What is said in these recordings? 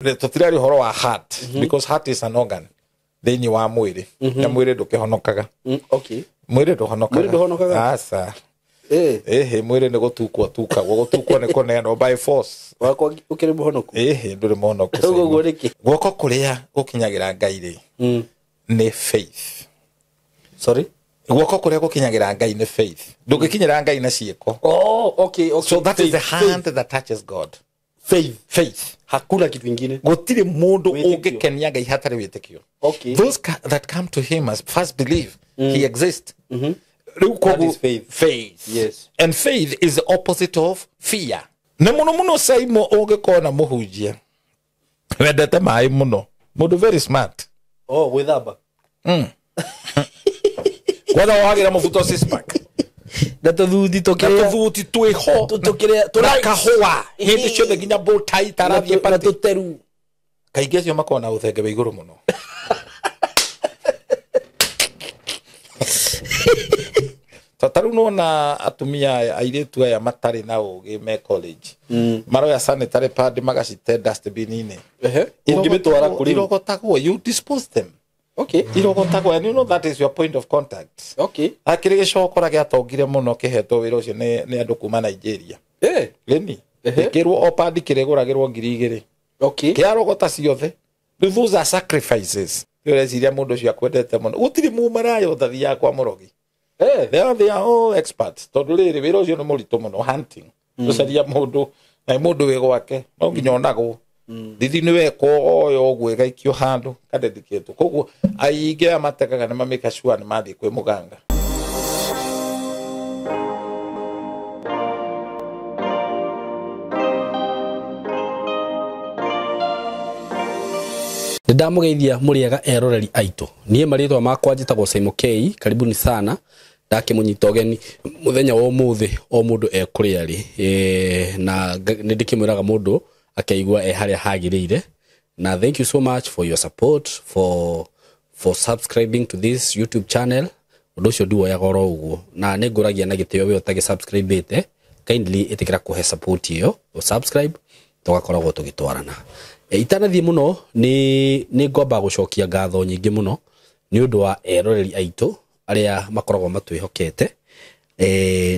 Tũtirari ũhoro wa heart, because heart is an organ thĩinĩ wa mwĩrĩ, na mwĩrĩ ndũkĩhonokaga. Okay. Mwĩrĩ ndũhonokaga. Mwĩrĩ ndũhonokaga? Aca. Eh. Ĩhĩ, mwĩrĩ nĩ gũtukwo tukagwo, gũtukwo nĩ kũneanwo by force. Wakwa ũkĩrĩ mũhonoku? Ĩhĩ, ndũrĩ mũhonoku. Ũguo ũguo nĩkĩ? Guoko kũrĩa gũkinyagĩra Ngai rĩ, nĩ faith. Sorry. Guoko kũrĩa gũkinyagĩra Ngai nĩ faith. Ndũngĩkinyĩra Ngai na ciĩko. Oh, okay. So that is the Faith, hand that touches God. Faith. Faith. Hakuna kitu ingine. Gũtirĩ mũndũ Wĩtĩkio. ũngĩkenia Ngai hatarĩ wĩtĩkio. Okay. Those that come to him must first believe he exists. Rĩu koguo is faith. Faith. Yes. And faith is the opposite of fear. Nĩ mũno mũno Saimo ũngĩkona mũhunjia wendete maĩ mũno, mũndũ very smart. Oh, gwĩthamba. Kwanza wagĩra mũbuto six pack. Na tũthuthi Na tũkĩrĩa. tũthuti twĩho. Tũkĩrĩa. Na kahũa hĩndĩ ciothe nginya bow tie tarathiĩ Na party. tũteru. Kaingĩ acio makoragwo na ũthenge wa igũrũ mũno. Ta rĩu nĩwona atumia aya, airĩtu aya matarĩ na ũgĩ me college, maroya sanitary pad magacite dustbin-inĩ. Ehe. Ũngĩmĩtwara kũrĩ. Irogotagwo, you dispose them. Okay. Irogotagwo, and you know that is your point of contact. Okay. Akĩrĩ gĩcokora gĩatongire mũno kĩhetwo wĩra ũcio nĩ andũ kuma Nigeria. Eh. Ĩni. Ehe. Ĩkĩrwo o pad kĩrĩgũragĩrwo 2,000. Okay. Kĩarogota ciothe. Rĩu those are sacrifices. Rĩu ũreciria mũndũ ũcio akwendete mũno. Gũtirĩ mũmaraya ũtathiaga kwa mũrogi. Eh. They are all experts. Tondũ rĩrĩ wĩra ũcio nĩ mũritũ mũno, hunting. Gũcaria mũndũ, na nĩ mũndũ wĩ gwake, no nginya onagwo. Thithi nĩ wekwo oyo ũguo ĩgaikio handũ kadedicatwo. Koguo aingĩ aya matekaga nĩ mamĩka sure nĩ mathiĩ kwĩ mũganga. Nĩ ndamũgeithia mũrĩega eroreri aitũ. Niĩ marĩtwa makwa njĩtagwo Saimo K, karibuni sana. Ndakĩmũnyita ũgeni mũthenya wa ũmũthĩ o mũndũ ekũrĩa rĩ. Na nĩ ndĩkĩmwĩraga mũndũ akeigua e harĩa hagĩrĩire. Na thank you so much for your support, for subscribing to this YouTube channel. Ũndũ ũcio ndiwoyaga oro ũguo. Na nĩ ngũragia na gĩtĩo we ũtagĩ-subscribe-ĩte, kindly ĩtĩkĩra kũhe support ĩyo, ũ-subscribe, tũgakoragwo tũgĩtwarana. Itanathiĩ mũno, nĩ ngwamba gũcokia ngatho nyingĩ mũno nĩ ũndũ wa eroreri aitũ arĩa makoragwo matwĩhokete,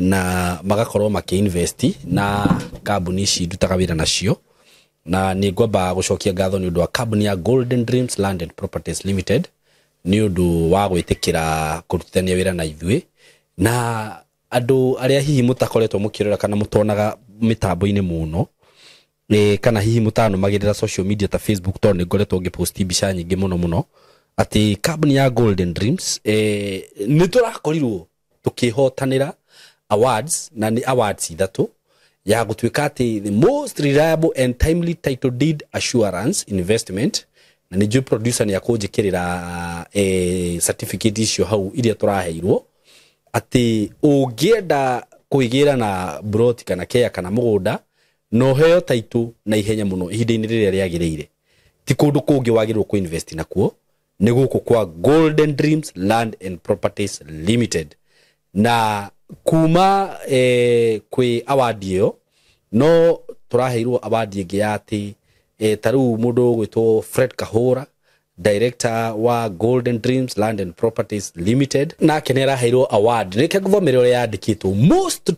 na magakorwo makĩ-invest na kambuni ici ndutaga wĩra nacio. Na nĩ ngwamba gũcokia ngatho nĩ ũndũ wa kambuni ya Golden Dreams Land and Properties Limited nĩ ũndũ wa gwĩtĩkĩra kũrutithania wĩra na ithuĩ. Na andũ arĩa hihi mũtakoretwo mũkĩrora kana mũtonaga mĩtambo-inĩ mũno, kana hihi mũtanũmagĩrĩra social media ta Facebook, tondũ nĩ ngoretwo ngĩposti mbica nyingĩ mũno mũno atĩ kambuni ya Golden Dreams, nĩ tũrakorirwo tũkĩhotanĩra awards, na nĩ awards ithatũ ya gũtuĩka atĩ the most reliable and timely title deed assurance investment. Na nĩ njũĩ producer nĩ akũnjĩkĩrĩra, certificate icio hau iria tũraheirwo, atĩ ũngĩenda kwĩgĩra na broti kana kea kana mũgũnda na ũheo title na ihenya mũno ihinda-inĩ rĩrĩa rĩagĩrĩire, ti kũndũ kũngĩ wagĩrĩirwo kũ-invest nakuo, nĩ gũkũ kwa Golden Dreams Land and Properties Limited. Na kuma, kwĩ award ĩyo, no tũraheirwo award ĩngĩ ya atĩ, ta rĩu mũndũ ũgwĩtwo Fred Kahũra, director wa Golden Dreams Land and Properties Limited, nake nĩ araheirwo award. Reke ngũthomere ũrĩa yandĩkĩtwo: most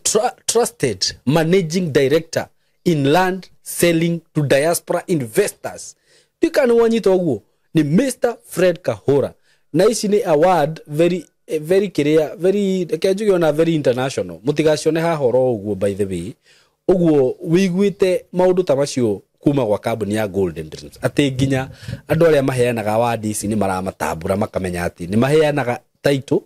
trusted managing director in land selling to diaspora investors. Tuika nĩ wanyita ũguo, ni Mr. Fred Kahũra. Na ici nĩ award very, very kĩrĩa, very, reke njuge ona very international. Mũtigacione haha oro ũguo, by the way. Ũguo wĩiguĩte maũndũ ta macio kuma gwa kambuni ya Golden Dreams, atĩ nginya andũ arĩa maheanaga award ici nĩ maramatambũra, makamenya atĩ nĩ maheanaga title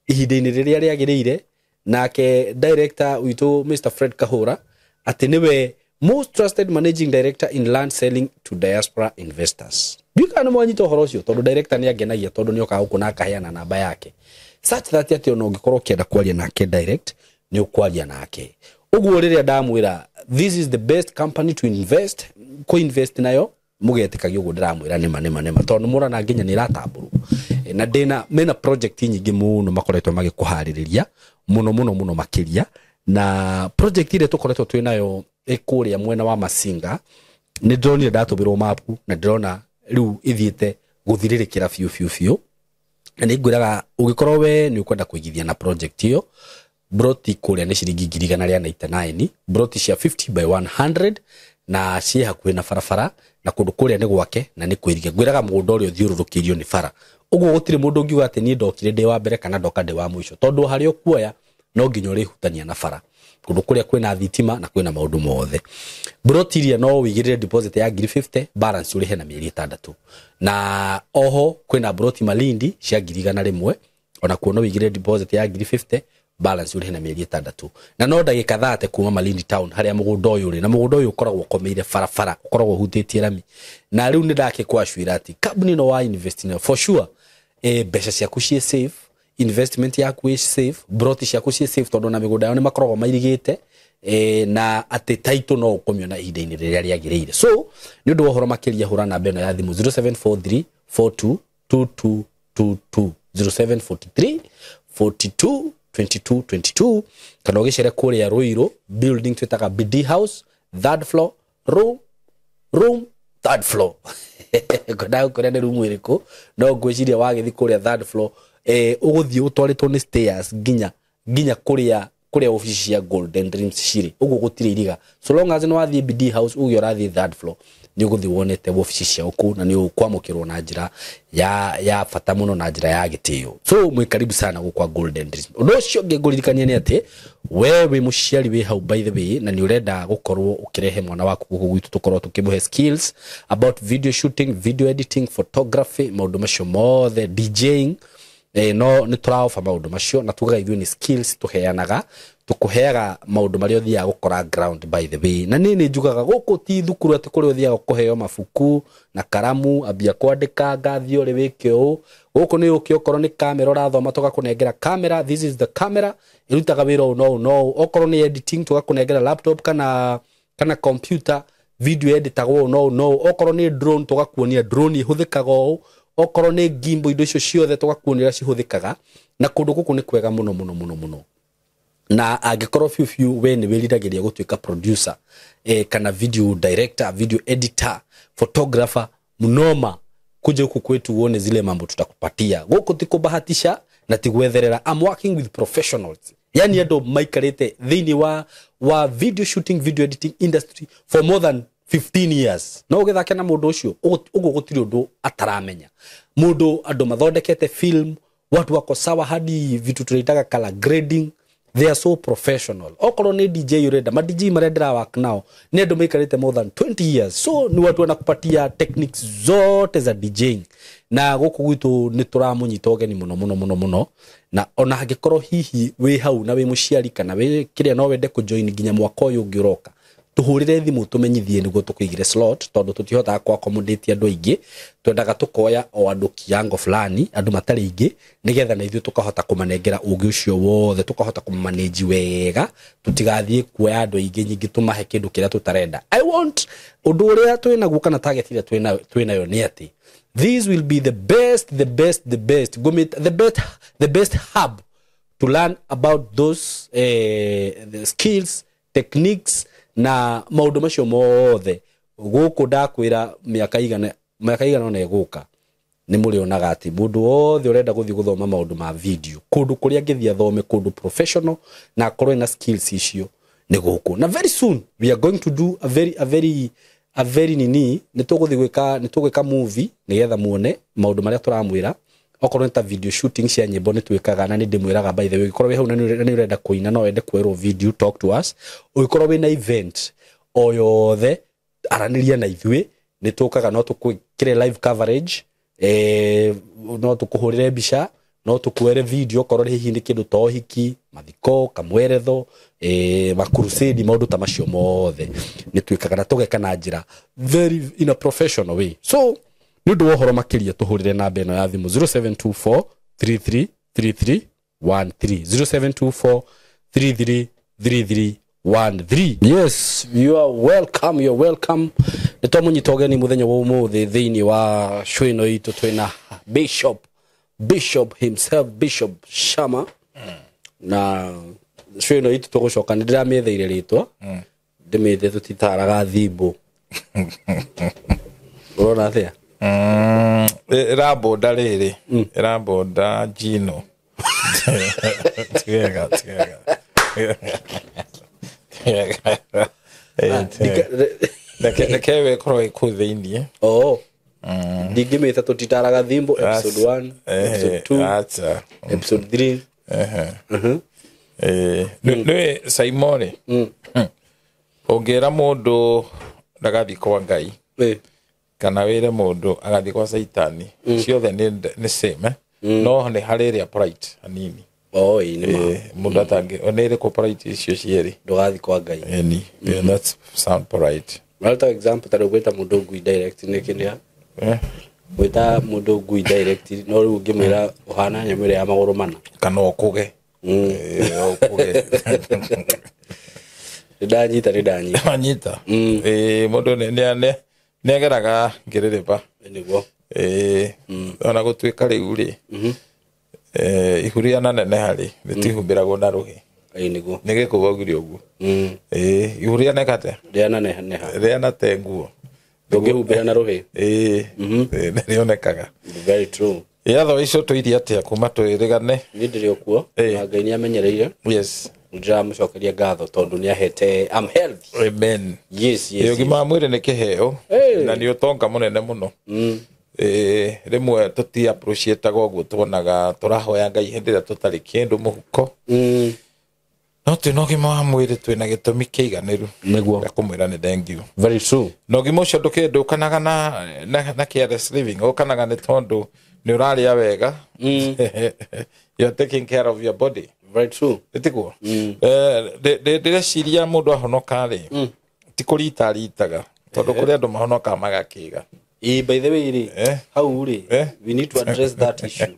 ihinda-inĩ rĩrĩa rĩagĩrĩire. Nake director witũ Mr. Fred Kahũra atĩ nĩwe most trusted managing director in land selling to diaspora investors. Ndiũĩ kana nĩ mwanyita ũhoro ũcio, tondũ director nĩ angenagia, tondũ nĩ okaga gũkũ na akaheana namba yake such that atĩ ona ũngĩkorwo ũkĩenda kwaria nake direct nĩ ũkwaria nake. Ũguo rĩrĩa ndamwĩra this is the best company to invest, kũ-invest nayo, mũgetĩkagia ũguo ndĩramwĩra nĩma nĩma nĩma, tondũ mũrona nginya nĩ ĩratambũrwo. Na ndĩna mena project nyingĩ mũno makoretwo magĩkũharĩrĩria mũno mũno mũno makĩria. Na project ĩrĩa tũkoretwo twĩ nayo ĩ kũrĩa mwena wa Masinga, Nĩ ndĩronire ndatũmĩrwo mapu na ndĩrona rĩu ithiĩte gũthirĩrĩkĩra biũ biũ biũ. Na nĩ ngwĩraga ũngĩkorwo we nĩ ũkwenda kũigithia na project ĩyo, broti kũrĩa nĩ ciringi 199,000, broti cia 50 by 100 na ciĩ hakuhĩ na barabara, na kũndũ kũrĩa nĩ gwake na nĩ kwĩrige. Ngwĩraga mũgũnda ũrĩa ũthiũrũrũkĩirio nĩ bara, ũguo gũtirĩ mũndũ ũngiuga atĩ niĩ ndokire ndĩ wa mbere kana ndoka ndĩ wa mũico, tondũ harĩa ũkuoya no nginya ũrĩhutania na bara, kũndũ kũrĩa kwĩna thitima na kwĩna maũndũ mothe. Broti iria no ũigĩrĩre deposit ya 50,000, balance ũrĩhe na mĩeri 6. Na oho kwĩna broti Malindi cia 100,000, ona kuo no ũigĩrĩre deposit ya 50,000, balance ũrĩhe na mĩeri 6. Na no ndagĩka 30 kuma Malindi town harĩa mũgũnda ũyũ ũrĩ, na mũgũnda ũyũ ũkoragwo ũkomeire barabara, ũkoragwo ũhutĩtie rami. Na rĩu nĩ ndakĩkwacwĩra atĩ kambuni ĩno wa invest nayo for sure, mbeca ciaku ciĩ safe, investment yaku ĩ safe, broti ciaku ciĩ safe, tondũ na mĩgũnda yao nĩ makoragwo mairigĩte, na atĩ title no ũkũmĩona ihinda-inĩ rĩrĩa rĩagĩrĩire. So nĩ ũndũ wa ũhoro makĩria hũra namba ĩno ya thimũ 0743 42 2222, 0743 42 22 22, kana ũgĩcere kũrĩa Ruiru building twĩtaga BD House, third floor, room third floor. Ngwendaga kũrĩa nĩ room ĩrĩkũ, no ngwĩciria wagĩthiĩ kũrĩa third floor, ũgũthiĩ ũtwarĩtwo nĩ stairs nginya kũrĩa ofici cia Golden Dreams cirĩ, ũguo gũtirĩ iriga. So long as nĩ wathiĩ BD House uge ũrathiĩ third floor, nĩ ũgũthiĩ wonete ofici ciao kũu, na nĩ ũkwamũkĩrwo na njĩra ya bata mũno na njĩra ya gĩtĩo. So mwĩ karibu sana gũkũ kwa Golden Dreams. Ũndũ ũcio ũngĩ ngũririkania nĩ atĩ we wĩ mũciari wĩ hau by the way, na nĩ ũrenda gũkorwo ũkĩrehe mwana waku gũkũ gwitũ tũkorwo tũkĩmũhe skills about video shooting, video editing, photography, maũndũ macio mothe, DJing, no nĩ tũraoba maũndũ macio, na tugaga ithuĩ nĩ skills tũheanaga, tũkũheaga maũndũ marĩa ũthiaga gũkora ground by the way. Na niĩ nĩ njugaga gũkũ ti thukuru atĩ kũrĩa ũthiaga kũheo mabuku na karamu, ambia kwandĩka ngathi ũrĩ wĩke ũũ. Gũkũ nĩ ũkĩ okorwo nĩ kamera ũrathoma tũgakũnengera kamera, this is the camera ĩrutaga wĩra ũũ no ũũ no ũũ. Okorwo nĩ editing tũgakũnengera laptop kana computer, video editagwo ũũ no ũũ no ũũ. Okorwo nĩ drone tũgakuonia drone ĩhũthĩkaga ũũ. Okorwo nĩ gimbal, indo icio ciothe tũgakuonia ũrĩa cihũthĩkaga. Na kũndũ gũkũ nĩ kwega mũno mũno mũno mũno. Na angĩkorwo biũ biũ we nĩ wĩriragĩria gũtuĩka producer, kana video director, video editor, photographer, mnoma, kuja huku kwetu uone zile mambo tutakupatia. Gũkũ ti kũbahatisha na ti gwetherera. I'm working with professionals, yani andũ maikarĩte thĩinĩ wa video shooting, video editing industry for more than 15 years. No ũgĩthake na mũndũ ũcio ũguo gũtirĩ ũndũ ataramenya. Mũndũ andũ mathondekete film, watu wako sawa, hadi vitu tunaitaga color grading, they are so professional. Okorwo nĩ DJ ũrenda, ma DJ marĩa ndĩra work nao nĩ andũ maikarĩte more than 20 years, so ni watu wanakupatia techniques zote za DJing. Na gũkũ gwitũ nĩ tũramũnyita ũgeni mũno mũno mũno mũno. Na ona angĩkorwo hihi wĩ hau na wĩ mũciari kana wĩ kĩrĩa no wende kũjoin nginya mwaka ũyũ ũngĩ ũroka, tũhũrĩre thimũ tũmenyithie nĩguo tũkũigĩre slot, tondũ tũtihotaga kũ accommodate andũ aingĩ. Twendaga tũkoya o andũ kiango fulani, andũ matarĩ aingĩ, nĩgetha na ithuĩ tũkahota kũmanengera ũgĩ ũcio wothe, tũkahota kũmanage wega, tũtigathiĩ kuoya andũ aingĩ nyingĩ tũmahe kĩndũ kĩrĩa tũtarenda. I want ũndũ ũrĩa twĩnaguo kana target ĩrĩa twĩnayo nĩ atĩ this will be the best, the best, the best, the best, the best hub to learn about those the skills, techniques na maũndũ macio mothe. Gũkũ ndakwĩra mĩaka igana ona ĩgũka nĩ mũrĩonaga atĩ mũndũ wothe ũrenda gũthiĩ gũthoma maũndũ ma video, kũndũ kũrĩa angĩthiĩ athome kũndũ professional na akorwo ena skills icio nĩ gũkũ. Na very soon we are going to do a very nini, nĩ tũgũthiĩ gwĩka, nĩ tũgwĩka movie nĩgetha muone maũndũ marĩa tũramwĩra. Okorwo nĩ ta video shooting cia nyĩmbo nĩ twĩkaga, na nĩ ndĩmwĩraga by the way, ũngĩkorwo wĩ hau na nĩ ũrenda kũina, no wende kuoerwo video, talk to us. Ũngĩkorwo wĩna event o yothe, aranĩria na ithuĩ, nĩ tũkaga no tũkwĩkĩre live coverage, no tũkũhũrĩre mbica, no tũkuoere video, okorwo hihi nĩ kĩndũ ta ũhiki, mathiko, kamweretho, makurusedi, maũndũ ta macio mothe nĩ twĩkaga na tũgeka na njĩra very in a professional way. So nĩ ũndũ wa ũhoro makĩria tũhũrĩre namba ĩno ya thimũ 0724 33 33 13, 0724 33 33 13. Yes, you are welcome, you are welcome. Nĩ twamũnyita ũgeni mũthenya wa ũmũthĩ thĩinĩ wa show ĩno itũ. Twĩna bishop himself, Bishop Shama. Na show ĩno itũ tũgũcoka, nĩ ndĩramĩetheire rĩtwa, ndĩmĩte tũtitaraga thimbo. Ũrona atĩa? Ĩrambũnda rĩrĩ, ĩrambũnda njino. Tiwega, tiwega. Tiwega. Tiwega. Reke we ĩkorwo ĩ kũu thĩiniĩ. Oh. Ndingĩmĩta tũtitaraga thimbo episode 1, episode 2, Acha. episode 3. Nĩ Simon, ũngĩra mũndũ ndagathiĩ kwa Ngai kana wĩre mũndũ agathiĩ kwa Caitani, ciothe nĩ same, eh? No nĩ harĩ ĩrĩa polite hanini. Oh, ĩĩ, nĩ ma. Mũndũ atangĩ nĩ ĩrĩkũ polite icio cierĩ? Ndũgathiĩ kwa Ngai. Eni. Yeah, that's sound polite. Marata example ta rĩu gwĩta mũndũ ngui direct nĩ kĩrĩa? Eh? Gwĩta mũndũ ngui direct, no rĩu ũngĩmwĩra ũhana nyamũ ĩrĩa ya magũrũ mana. Kana ũkũge. Ũkũge. Nĩndanyita, nĩndanyita. Wanyita. Mũndũ nĩageraga ngĩrĩrĩba. Nĩguo. Ona gũtuĩka rĩu rĩ, ihu rĩananeneha rĩ, rĩtihumbĩragwo na rũhĩ. Ĩĩ, nĩguo. Nĩ gĩkũ waugire ũguo. Ihu rĩaneka atĩa? Rĩananeneha. Rĩanate nguo. Ndũngĩhumbĩra na rũhĩ. Nĩrĩonekaga. Very true. Yatho icio tũirie atĩa kuma twĩrĩgane? Niĩ ndĩrĩ o kuo. Na Ngai nĩ amenyereire. Nĩndĩramũcokeria ngatho tondũ nĩ ahete, I'm healthy. Amen. Yes, yes. Ũgima wa mwĩrĩ nĩ kĩheo na nĩ ũtonga mũnene mũno. Rĩmwe tũti appreciate-aga ũguo, tuonaga tũrahoya Ngai hĩndĩ ĩrĩa tũtarĩ kĩndũ mũhuko. No twĩna ũgima wa mwĩrĩ, twĩna gĩtũmi kĩiganĩru Nĩguo. gĩa kũmwĩra nĩ thank you. Very true. Na ũgima ũcio ndũkanaga na careless living, ũkanaga nĩ tondũ nĩ ũrarĩa wega. You are taking care of your body. Very true. Ĩtiguo? Ndĩreciria mũndũ ahonoka rĩ, ti kũrita aritaga, tondũ kũrĩ andũ mahonokaga magakĩga. Ĩĩ, by the way rĩ, hau rĩ, we need to address that issue.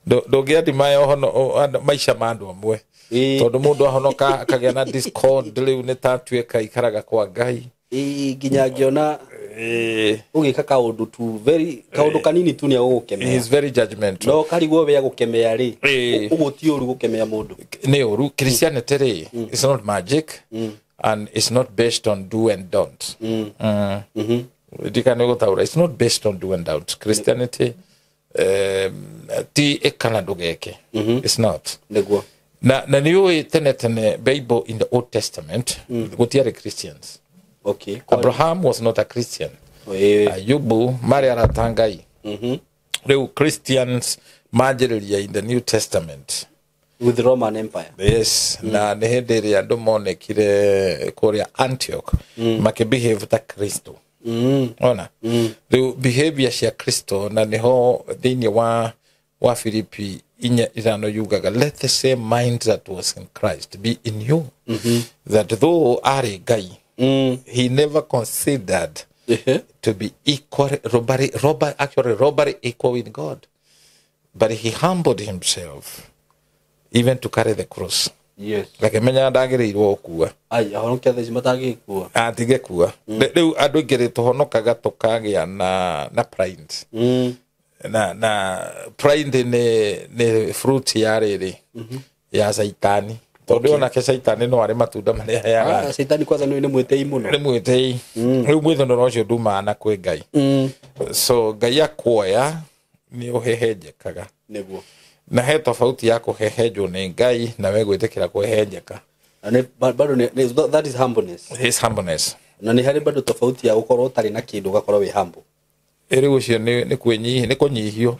Ndũngĩandimaya maica ma andũ amwe, tondũ mũndũ ahonoka akagĩa na discord, rĩu nĩ ta atuĩka ikaraga kwa Ngai. Ĩĩ, nginya ngĩona ũgĩka kaũndũ tu, very kaũndũ kanini tu nĩ agũgũkemea. He is very judgmental. No karigwo we agũkemea rĩ, ũguo ti ũru gũkemea mũndũ. Nĩ ũru. Christianity rĩ, it's not magic and it's not based on do and don't. Ndikane gũtaũra, it's not based on do and don't. Christianity ti ĩka na ndũgeke. It's not. Nĩguo. Na nĩ ũĩ tene tene Bible, in the Old Testament, gũtiarĩ Christians. Abraham was not a Christian. Ayubu marĩ arata Ngai. Rĩu Christians manjĩrĩria in the New Testament. With the Roman Empire. Yes, na nĩ hĩndĩ ĩrĩa andũ monekire kũrĩa Antioch makĩbehave ta Kristo. Ona rĩu behavior cia Kristo, na nĩho thĩinĩ wa Filipi 4:5 yugaga, "Let the same mind that was in Christ be in you, that though arĩ Ngai, he never considered to be equal, robbery, actually robbery equal with God, but he humbled himself even to carry the cross." Akĩmenya ndagĩrĩirwo gũkua. Ai, ahonokia thaa ici matangĩkua. Atigekua. Rĩu andũ aingĩ rĩ, tũhonokaga tũkagĩa na pride. Na pride nĩ fruit ya rĩrĩ ya Caitani, tondũ onake Caitani no arĩ matunda marĩa aheaga. Ah, Caitani kwanza nĩ mwĩtĩi mũno. Nĩ mwĩtĩi. Rĩu mwĩthũnũro ũcio ndumaga na kwĩ Ngai. So Ngai akuoya nĩ ũhehenjekaga. Nĩguo. Na he tofauti ya kũhehenjwo nĩ Ngai na we gwĩtĩkĩra kũhehenjeka. Na nĩ bado that is humbleness. His humbleness. Na nĩ harĩ bado tofauti ya gũkorwo ũtarĩ na kĩndũ ũgakorwo wĩ humble. Rĩu ũcio nĩ kwĩnyihia, nĩ kũnyihio.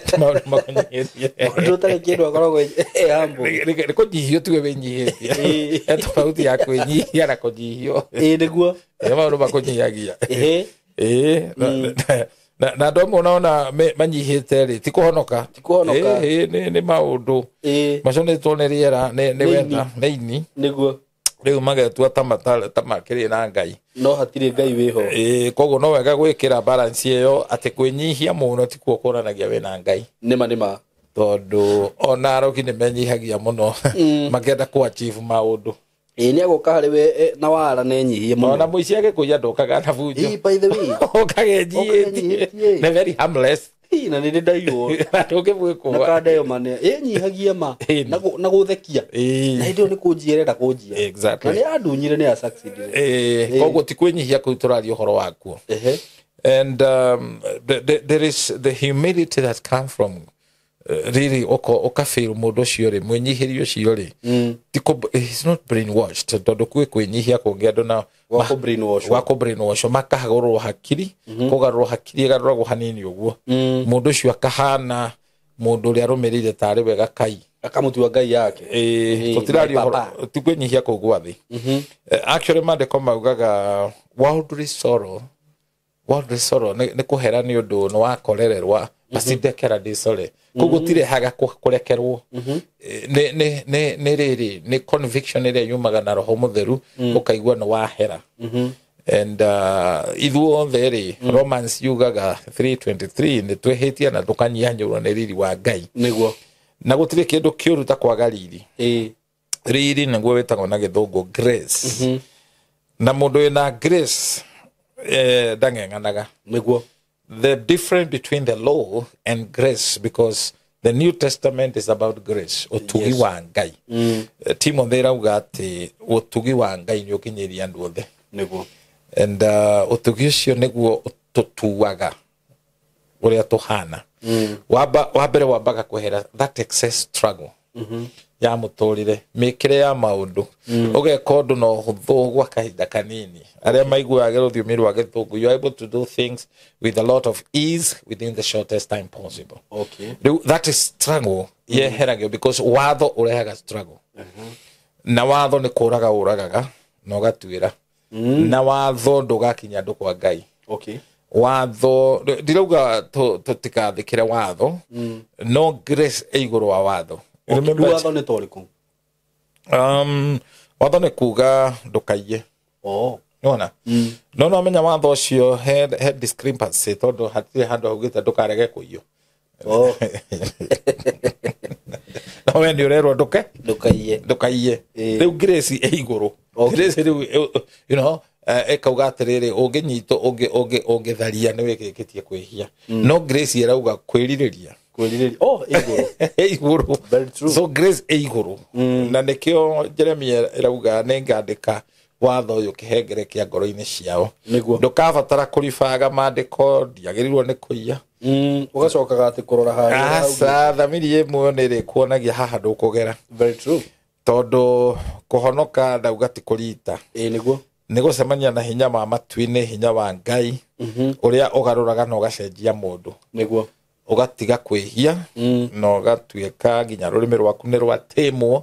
Ti maũndũ makũnyihĩtie. Mũndũ ũtarĩ kĩndũ akoragwo e humble. Nĩ kũnyihio, tiwe wĩnyihĩtie. He tofauti ya kwĩnyihia na kũnyihio. Ĩĩ, nĩguo. Nĩ maũndũ makũnyihagia. Ĩĩ, na andũ amwe ũnaona manyihĩte rĩ, ti kũhonoka. Ti kũhonoka. Ĩĩ, nĩ maũndũ maconetwo nĩ rĩera, nĩ Nĩ ini. wetha, nĩ ini. Nĩguo. Rĩu magetua ta makĩrĩ na Ngai. No hatirĩ Ngai wĩho. Ĩĩ, koguo no wega gwĩkĩra balance ĩyo atĩ kwĩnyihia mũno tikuo kuonanagia wĩna Ngai. Nĩma, nĩma. Tondũ ona arogi nĩ menyihagia mũno makĩenda kũ achieve maũndũ. Ĩĩ, nĩ agũka harĩ we na wara na enyihie mũno. Ona mũici agĩkũiya ndũkaga na bunjo. Ĩĩ, by the way. Ũkaga enyihĩtie. Ũkaga enyihĩtie. Nĩ very harmless. Na nĩ ndĩ ndaiywo. Na ndũngĩmwĩkũa. Na kandeo mane ĩnyihagia ma. Ĩni. Na gũthekia. Ĩĩ. Na hĩndĩ ĩyo nĩ kũnjia ĩrenda kũnjia. Exactly. Na nĩ yandunyire, nĩ ya succeedire. Ĩĩ, koguo ti kwĩnyihia kũu tũraria ũhoro wakuo. Ehe. And there is the humility that come from really ũkafeel mũndũ ũcio rĩ, mwĩnyihĩri ũcio rĩ, ti he's not brainwashed, tondũ kwĩ kwĩnyihia kũngĩ andũ na Gwa kũ-brainwash. gwa kũ-brainwash, makahagũrwo hakiri, kũgarũrwo hakiri ĩgarũragwo hanini ũguo, mũndũ ũcio akahana mũndũ ũrĩa arũmĩrĩire tarĩ wega kai. Akamũtua ngai yake. Ĩĩ, tũtiraria my ũhoro papa. ti kwĩnyihia kũu gwa thĩ. Actually maandĩko maugaga worldly sorrow, worldly sorrow nĩ kũhera nĩ ũndũ nĩ wakorererwa, basi ndekera ndĩ sorry, koguo tirehaga kũrekerwo. Nĩ rĩrĩ nĩ conviction ĩrĩa yumaga na roho mũtheru, ũkaigua nĩ wahera. And ithuothe rĩ, Romans yugaga 3:23 nĩ twĩhĩtie na tũkanyihanyũrwo nĩ riri wa Ngai. Nĩguo. Na gũtirĩ kĩndũ kĩũru ta kwaga riri. Riri nĩguo wĩtagwo na gĩthũngũ grace, na mũndũ wĩna grace ndang'eng'anaga. Nĩguo. The difference between the law and grace, because the New Testament is about grace, ũtugi wa Ngai. Timothy ĩrauga atĩ ũtugi wa Ngai nĩ ũkinyĩria andũ othe. Nĩguo. And ũtugi ũcio nĩguo ũtũtuaga ũrĩa tũhana. Wa mbere wambaga kwehera that excess struggle ya mũtũrĩre, mĩkĩre ya maũndũ, ũgeka ũndũ na ũhũthũ gwa kahinda kanini. Arĩa maiguaga rũthiomi rwa gĩthũngũ, you are able to do things with a lot of ease within the shortest time possible. Rĩu that is struggle yeheragio, because watho ũrehaga struggle, na watho nĩ kũraga ũragaga na ũgatuĩra, na watho ndũgakinya andũ kwa Ngai. Watho ndirauga tũtikathĩkĩre watho, no grace ĩ igũrũ wa watho. Remember, Rĩu watho nĩ ta ũrĩkũ? Watho nĩ kuga ndũkaiye. Oh. Nĩwona, no amenya watho ũcio he discrepancy, tondũ hatirĩ handũ haugĩte ndũkarege kũiywo. Oh. No we nĩ ũrerwo ndũke Ndũkaiye. Ndũkaiye. Ĩĩ. Rĩu grace ĩ igũrũ. Grace rĩu ĩkauga atĩrĩrĩ, ũngĩnyitwo ũngĩtharia nĩ wĩkĩkĩtie kwĩhia, no grace ĩrauga kwĩrirĩria. Kwĩrirĩria. Oh, igũrũ. Ĩ igũrũ. Very true. So grace ĩ igũrũ, na nĩkĩo Jeremia ĩrauga nĩ ngandĩka watho ũyũ kĩhengere kĩa ngoro-inĩ ciao. Ndũkabatara kũribaga maandĩko ndiagĩrĩirwo nĩ kũiya. Ũgacokaga atĩ kũrora harĩa. Aca, thamiri ĩmwe nĩ ĩrĩkuonagia haha ndũkũgera. Very true. Tondũ kũhonoka ndauga ti kũrita. Ĩĩ, nĩguo. Nĩ gũcemania na hinya wa matu-inĩ, hinya wa Ngai ũrĩa ũgarũraga na ũgacenjia mũndũ. Nĩguo. Ũgatiga kwĩhia na ũgatuĩka nginya rũrĩmĩ rwaku nĩ rwatĩmwo.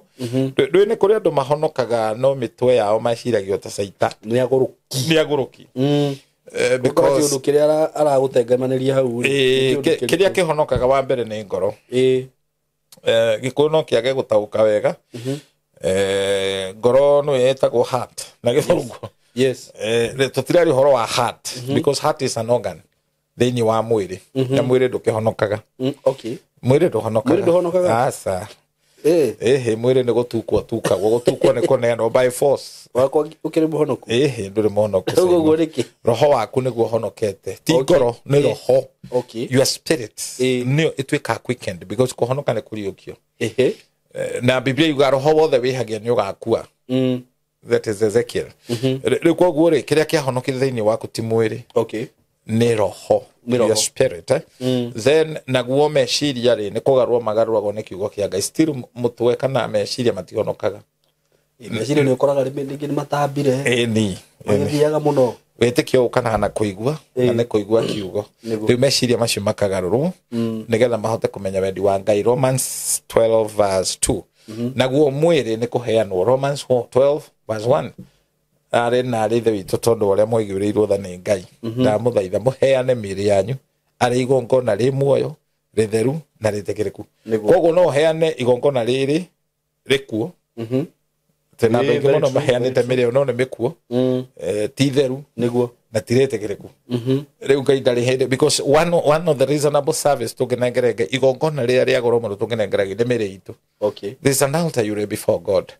Ndũĩ nĩ kũrĩ andũ mahonokaga no mĩtwe yao maciragio ta caita. Nĩ agũrũki. Nĩ agũrũki. Ũkora Because kĩũndũ kĩrĩa aragũtengemanĩria hau rĩ, nĩ kĩũndũ kĩritũ. Kĩrĩa kĩhonokaga wa mbere nĩ ngoro. Gĩkũyũ no kĩage gũtaũka wega. Ngoro nĩ ĩtagwo heart na gĩthũngũ. Tũtirari ũhoro wa heart, because heart is an organ thĩinĩ wa mwĩrĩ, na mwĩrĩ ndũkĩhonokaga. Mwĩrĩ ndũhonokaga. Mwĩrĩ ndũhonokaga? Aca. Ĩhĩ, mwĩrĩ nĩ gũtukwo tukagwo, gũtukwo nĩ kũneanwo by force. Wakwa ũkĩrĩ mũhonoku? Ĩhĩ, ndũrĩ mũhonoku. Ũguo ũguo nĩkĩ? Roho waku nĩguo ũhonokete, ti ngoro, nĩ roho. Your spirit nĩyo ĩtuĩkaga quickened, because kũhonoka nĩ kũriũkio. Na Biblia yuga roho wothe wĩhagia nĩ ũgakua. That is Ezekiel. Rĩu koguo rĩ, kĩrĩa kĩahonokire thĩinĩ waku ti mwĩrĩ, nĩ roho. Nĩ roho. Your spirit, eh? Then naguo meciria rĩ, nĩ kũgarũrwo magarũragwo nĩ kiugo kĩa Ngai. Still mũtwe kana meciria matihonokaga. Meciria nĩ ũkoraga rĩngĩ nĩ matambire. Ĩni. Magĩthiaga mũno. Wĩtĩkio ũkanaga na kũigua, na nĩ kũigua kiugo. Rĩu meciria macio makagarũrwo nĩgetha mahote kũmenya wendi wa Ngai, Romans 12 verse 2. Naguo mwĩrĩ nĩ kũheanwo, Romans 12 verse 1, arĩ na arĩ ithe witũ, tondũ ũrĩa mwaiguĩrĩirwo tha nĩ Ngai, ndamũthaitha mũheane mĩĩrĩ yanyu arĩ igongona rĩ muoyo, rĩtheru na rĩtĩkĩrĩku. Koguo no ũheane igongona rĩrĩ rĩkuo, tena andũ aingĩ Very mũno true, maheanĩte very true. mĩrĩ ĩyo no nĩ mĩkuo, ti theru na ti rĩtĩkĩrĩku. Rĩu Ngai ndarĩ hĩndĩ, because one of the reasonable service tũngĩnengere Ngai, igongona rĩrĩa rĩa goro mũno tũngĩnengera Ngai, nĩ mĩrĩ itũ. There's an altar you lay before God.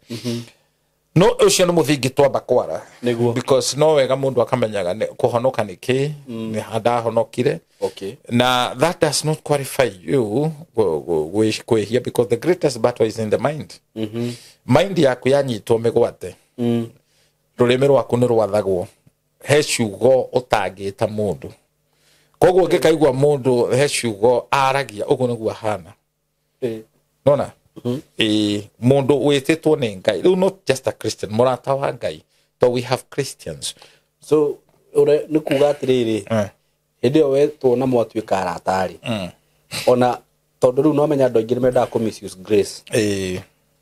No ũcio nĩ mũthingi twamba kwara. Nĩguo. Because no wega mũndũ akamenyaga kũhonoka nĩ kĩ, nĩ ndahonokire. Okay. Na that does not qualify you kwĩhia, because the greatest battle is in the mind. Mind yaku yanyitwo mĩgwate, rũrĩmĩ rwaku nĩ rwathagwo. He ciugo ũtangĩta mũndũ. Koguo ũngĩkaigua mũndũ he ciugo aragia ũguo nĩguo ahana. Nona? Mũndũ wĩtĩtwo nĩ Ngai. Rĩu not just a Christian, mũrata wa Ngai. So we have Christians. So nĩ kuga atĩrĩrĩ, hĩndĩ ĩyo wetwo na mwatuĩka arata rĩ, ona tondũ rĩu no menya andũ aingĩ nĩ mendaga kũ misuse grace.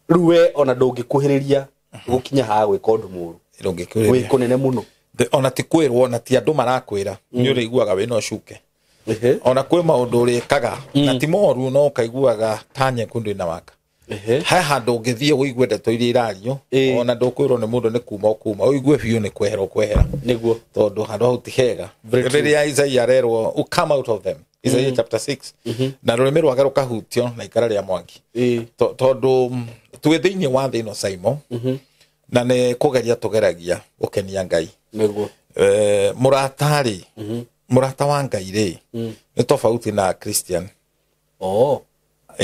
Rĩu we ona ndũngĩkuhĩrĩria gũkinya haha gwĩka ũndũ mũũru. Ndũngĩkuhĩrĩria. Wĩ kũnene mũno. Ona ti kwĩrwo, ona ti andũ marakwĩra, nĩ ũrĩiguaga wĩna ũcuke. Ona kwĩ maũndũ ũrĩkaga na ti moru, no ũkaiguaga ta nyekundu inawaka. He handũ ũngĩthiĩ ũigue ndeto iria irario, ona ndũkwĩrwo nĩ mũndũ nĩ kuma ũkuma, ũigue biũ nĩ kwehera ũkwehera. Nĩguo. Tondũ handũ hau ti hega. Rĩrĩa Isaiah arerwo, you come out of them. Isaiah chapter 6. Na rũrĩmĩ rwake rũkahutio na ikara rĩa mwaki. Tondũ twĩ thĩinĩ wa thĩ ĩno, Simon, na nĩ kũgeria tũgeragia gũkenia Ngai. Nĩguo. Mũrata rĩ, mũrata wa Ngai rĩ, nĩ tofauti na Christian.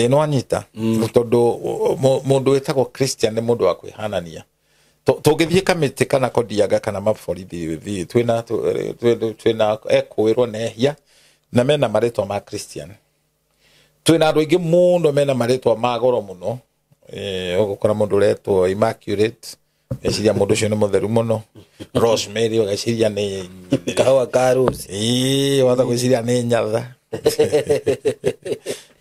No anyita. Tondũ mũndũ wĩtagwo Christian nĩ mũndũ wa kwĩhanania. Tũngĩthiĩ kamĩtĩ kana kodiaga kana maborithi, twĩna ekũĩrwo nehia na mena marĩtwa ma Christian. Twĩna andũ aingĩ mũno mena marĩtwa ma goro mũno. Ũgũkora mũndũ ũretwo Immaculate, eciria mũndũ ũcio nĩ mũtheru mũno. Rosemary ũgeciria nĩ kahũa ka rose. Wahota gwĩciria nĩ nyatha.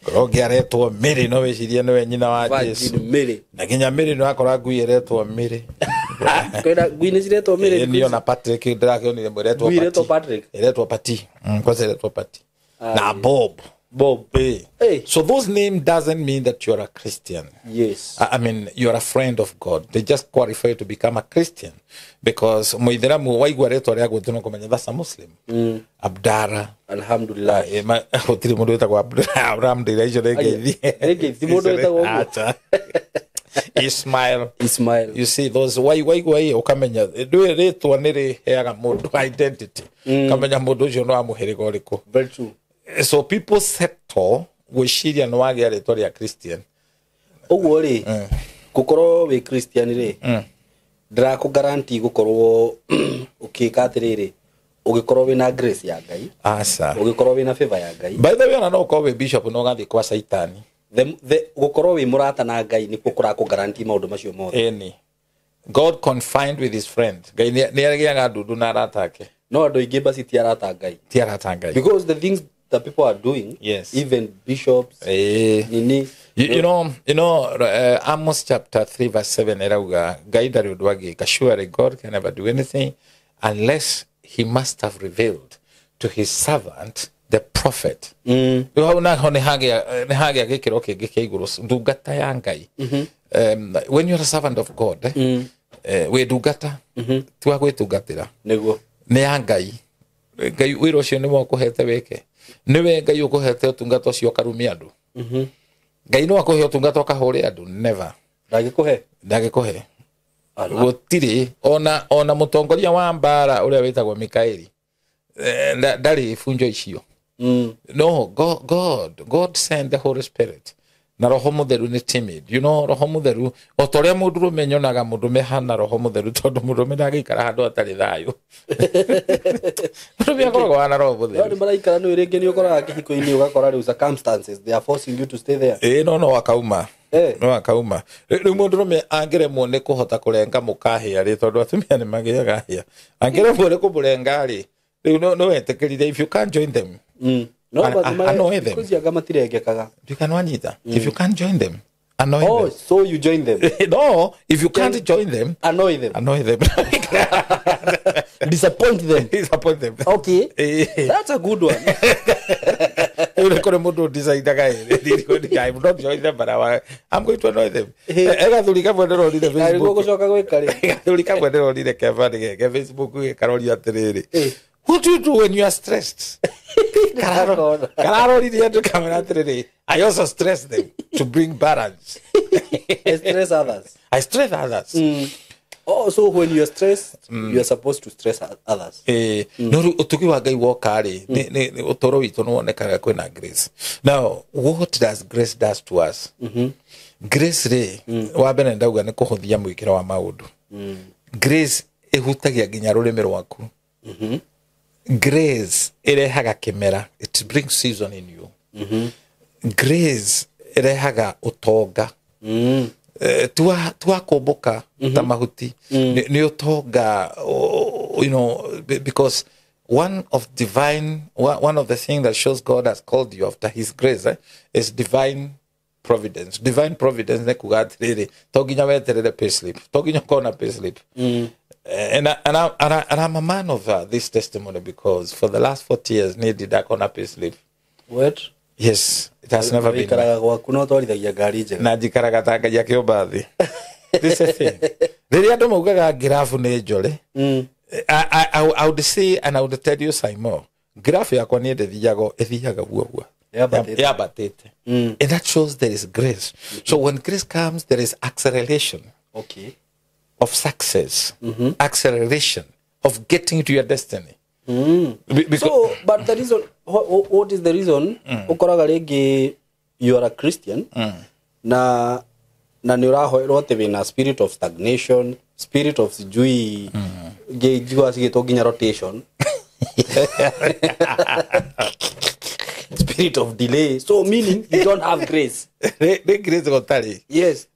Korwo ũngĩ aretwo Mary, no wĩcirie nĩwe nyina wa Jesu. Mary. Na nginya Mary no akora ngui ĩretwo Mary. Kwĩna ngui nĩ ciretwo Mary. Niĩ ona Patrick ndĩrakĩonire ĩretwo Ngui ĩretwo Patrick. Ĩretwo Pati. Kwanza ĩretwo Pati. Na Bob. Bob. Hey. So those names doesn't mean that you're a Christian. Yes. I mean, you're a friend of God. They just qualify you to become a Christian. Because muithiramu waigua rĩtwa rĩa gwĩtwo no kũmenya that's a Muslim. Abdara. Alhamdulillah. Gũtirĩ mũndũ wĩtagwo Alhamdulillah, icio nĩ ngeithi. Nĩ ngeithi mũndũ wĩtagwo ũguo. Acha. Ismail. Ismail. You see those waigua ĩ ũkamenya ndũĩ rĩtwa nĩ rĩheaga mũndũ identity. Ũkamenya mũndũ ũcio no wa mũhĩrĩga ũrĩkũ. Very true. So people settle gwĩciria nĩ wagĩa rĩtwa rĩa Christian. Ũguo rĩ, gũkorwo wĩ Christian rĩ, ndĩrakũ guarantee gũkorwo ũkĩka atĩrĩrĩ, ũgĩkorwo wĩna grace ya Ngai. Aca. Ũgĩkorwo wĩna favor ya Ngai. By the way, ona no ũkorwo wĩ bishop no ũgathiĩ kwa Saitani. Gũkorwo wĩ mũrata na Ngai nĩkuo kũrakũ guarantee maũndũ macio mothe. Ĩni. God confined with his friend. Ngai nĩ agĩaga ndundu na arata ake. No andũ aingĩ basi ti arata Ngai. Ti arata Ngai. Because the things that people are doing, yes, even bishops, nini. You know, Amos chapter 3 verse 7 erauga Ngai ndarĩ ũndũ angĩka. Surely God can never do anything unless he must have revealed to his servant the prophet. Rĩu hau naho nĩ hagĩa gĩkĩro kĩngĩ kĩa igũrũ, ndungata ya Ngai. When you are a servant of God, wĩ ndungata, ti wa gwĩtungatĩra. Nĩguo. Nĩ ya Ngai. Ngai wĩra ũcio nĩwe ũkũhete wĩke. Nĩwe Ngai ũkũhete ũtungata ũcio ũkarumia andũ. Ngai no akũhe ũtungata ũkahũre andũ? Never. Ndangĩkũhe. Ndangĩkũhe. Gũtirĩ ona mũtongoria wa mbara ũrĩa wĩtagwo Mikaeli ndarĩ bunjo icio. No, God sent the Holy Spirit. Na Roho Mũtheru nĩ timid. You know, Roho Mũtheru o ta ũrĩa mũndũrũme nyonaga mũndũrũme hana Roho Mũtheru, tondũ mũndũrũme ndangĩikara handũ hatarĩ thayũ. Mũndũrũme akoragwo hana Roho Mũtheru. No nĩ maraikara nĩ rĩngĩ nĩ ũkoraga kĩhiko-inĩ ũgakora rĩu circumstances they are forcing you to stay there. No akauma. No akauma. Rĩu mũndũrũme angĩremwo nĩ kũhota kũrenga mũkahĩa rĩ, tondũ atumia nĩ magĩaga hĩa. Angĩremwo nĩ kũmũrenga rĩ, rĩu no wetĩkĩrire if you can't join them. No, but annoy them. You can either. If you can't join them, annoy them. So you join them. No, if you can't join them, annoy them. Annoy them. Disappoint them. Disappoint them. Okay. That's a good one. I'm not join them, but I'm going to annoy them. What do you do when you are stressed? I also stress them to bring balance. I stress others. I stress others. Oh, so when you are stressed, you are supposed to stress others. No rĩu ũtugi wa Ngai woka rĩ, ũtũũro witũ nĩ wonekaga kwĩna grace. Now what does grace does to us? Grace rĩ, wa mbere ndauga nĩ kũhũthia mwĩkĩre wa maũndũ. Grace ĩhutagia nginya rũrĩmĩ rwaku. Grace ĩrehaga kĩmera, it brings season in you. Grace ĩrehaga ũtonga. Tuakomboka ta mahuti nĩ ũtonga, you know, because one of the things that shows God has called you after his grace, is divine providence. Divine providence nĩ kuga atĩrĩrĩ, to nginya weterere payslip, to nginya ũkorwo na payslip. And I'm a man of this testimony because for the last 40 years niĩ ndindakona payslip. What? Yes, it has never been. Na njikaraga ta Ngai akĩũmba thĩ. This is the thing. Rĩrĩa andũ maugaga ngirabu nĩ njore, I would say and I would tell you Simon, ngirabu yakwa niĩ ndĩthiaga, ĩthiaga guo. Yambatĩte. And that shows there is grace. So when grace comes, there is acceleration. Okay. Of success. Acceleration of getting to your destiny. So, but the reason, what is the reason? Ukoraga rĩngĩ you are a Christian, na nĩ ũrahoerwo atĩ wĩna spirit of stagnation, spirit of sijui, njiguaga cigĩtwo nginya rotation, spirit of delay. So meaning you don't have grace. The grace gotari. Yes.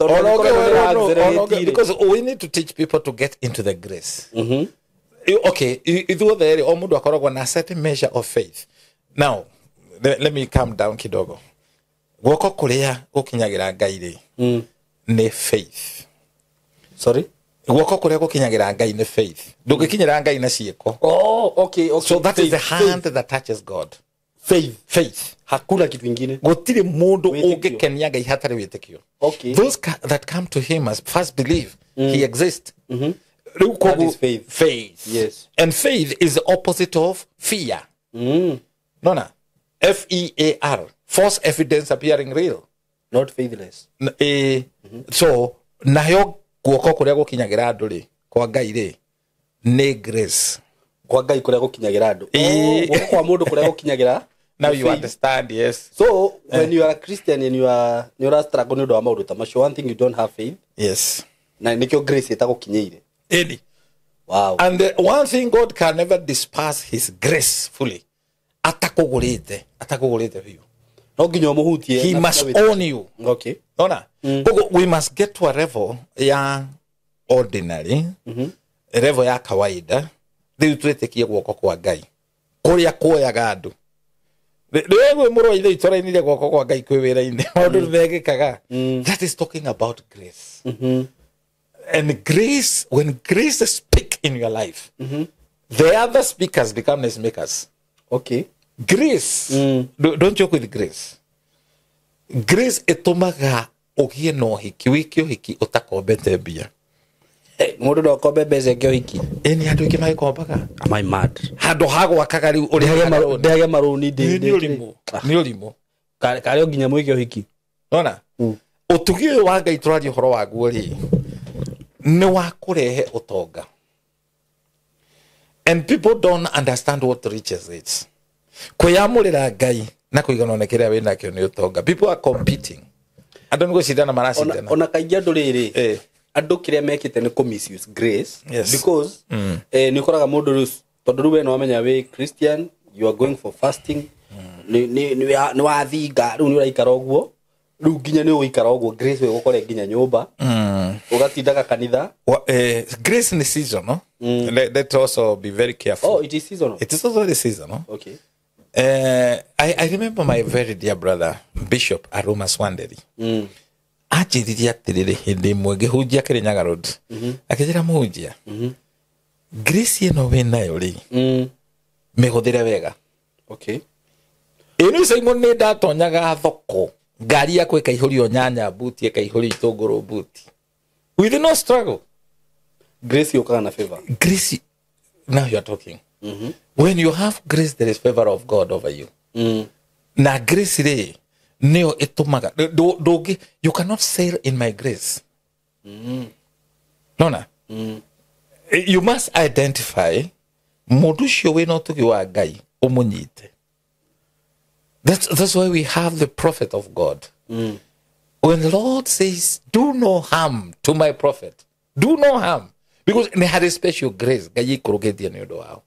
Because we need to teach people to get into the grace. Okay, ithuothe rĩ, o mũndũ akoragwo na certain measure of faith. Now, let me calm down kidogo. Guoko kũrĩa gũkinyagĩra Ngai rĩ, nĩ faith. Sorry? Guoko kũrĩa gũkinyagĩra Ngai nĩ faith. Ndũngĩkinyĩra Ngai na ciĩko. Oh, okay, okay. So that faith, is the hand faith. That touches God. Faith. Faith. Hakuna kitu ingine. Gũtirĩ mũndũ ũngĩkenia Ngai hatarĩ wĩtĩkio. Okay. Those that come to him must first believe he exists. That is faith. Faith. Yes. And faith is the opposite of fear. Nona. F-E-A-R. False evidence appearing real. Not faithless. So, nayo guoko kuria gukinyagira andu ri kwa Ngai ri ni grace. Kwa Ngai kuria gukinyagira andu. Guoko kwa mundu kuria gukinyagira. Now you understand, yes. So, when you are a Christian and you are struggle ni undu wa maundu ta macio, one thing you don't have faith. Yes. Na nikio grace itagukinyeire. Any. Wow. And the one thing God can never disperse his grace fully. Atakugurite biũ. No nginya umuhutie. He must own you. Okay. Ona. We must get to a level ya ordinary, level ya kawaida. Rĩu twĩtĩkie guoko kwa Ngai. Kũrĩa kuoyaga andũ. Rĩu mũrũ wa ithe itũrainire guoko kwa Ngai kwĩ wĩra-inĩ. Maũndũ nĩmekĩkaga. That is talking about grace. And grace, when grace speak in your life, the other speakers become noisemakers. Okay. Grace, don't joke with grace. Grace ĩtũmaga ũgĩe na ũhiki, wĩke ũhiki ũtakombete mbia. Mũndũ no akombe mbeca eke ũhiki. Ĩni andũ aingĩ magĩkombaga. Am I mad? Handũ ha gwakaga rĩu ũrĩhage ndĩhage marũni nĩ ũrimũ. Nĩ ũrimũ. Karĩ o nginya mwĩke ũhiki. Nona? Ũtugi ũyũ wa Ngai tũraria ũhoro waguo rĩ, nĩ wa kũrehe ũtonga. And people don't understand what riches is. Kwĩyamũrĩra Ngai na kũiganwo nĩ kĩrĩa wĩnakĩo nĩ ũtonga. People are competing. Andũ nĩ gũcindana maracindana. Ona kaingĩ andũ rĩrĩ, andũ kĩrĩa mekĩte nĩ kũ misuse grace. Yes. Because nĩ ũkoraga mũndũ rĩu, tondũ rĩu we nĩ wamenya wĩ Christian, you are going for fasting, nĩ wathinga, rĩu nĩ ũraikara ũguo. Rĩu nginya nĩ ũgũikara ũguo, grace ĩgũkore nginya nyũmba. Ũgatindaga kanitha. Grace ni seasonal. Let also be very careful. Oh, it is seasonal. It is also very seasonal. Okay. I remember my very dear brother, Bishop Aruma Swanderi. Anjĩrire atĩrĩrĩ hĩndĩ ĩmwe ngĩhunjia Kĩrĩnyaga Road. Akĩnjĩra mũhunjia, grace ĩno wĩnayo rĩ, mĩhũthĩre wega. Okay. Ĩno Simon nĩ ndatonyaga thoko, ngari yakwa ĩkaihũrio nyanya buti, ĩkaihũrio itũngũrũ buti. With no struggle. Grace yũkaga na favor. Grace, now you are talking. When you have grace, there is favor of God over you. Na grace rĩ, nĩyo ĩtũmaga you cannot sail in my grace. Nona? You must identify mũndũ ũcio wĩna ũtugi wa Ngai ũmũnyite. That's why we have the prophet of God. When the Lord says, do no harm to my prophet, do no harm, because they had a special grace. Ngai ikũrũkĩtie nĩ ũndũ wao.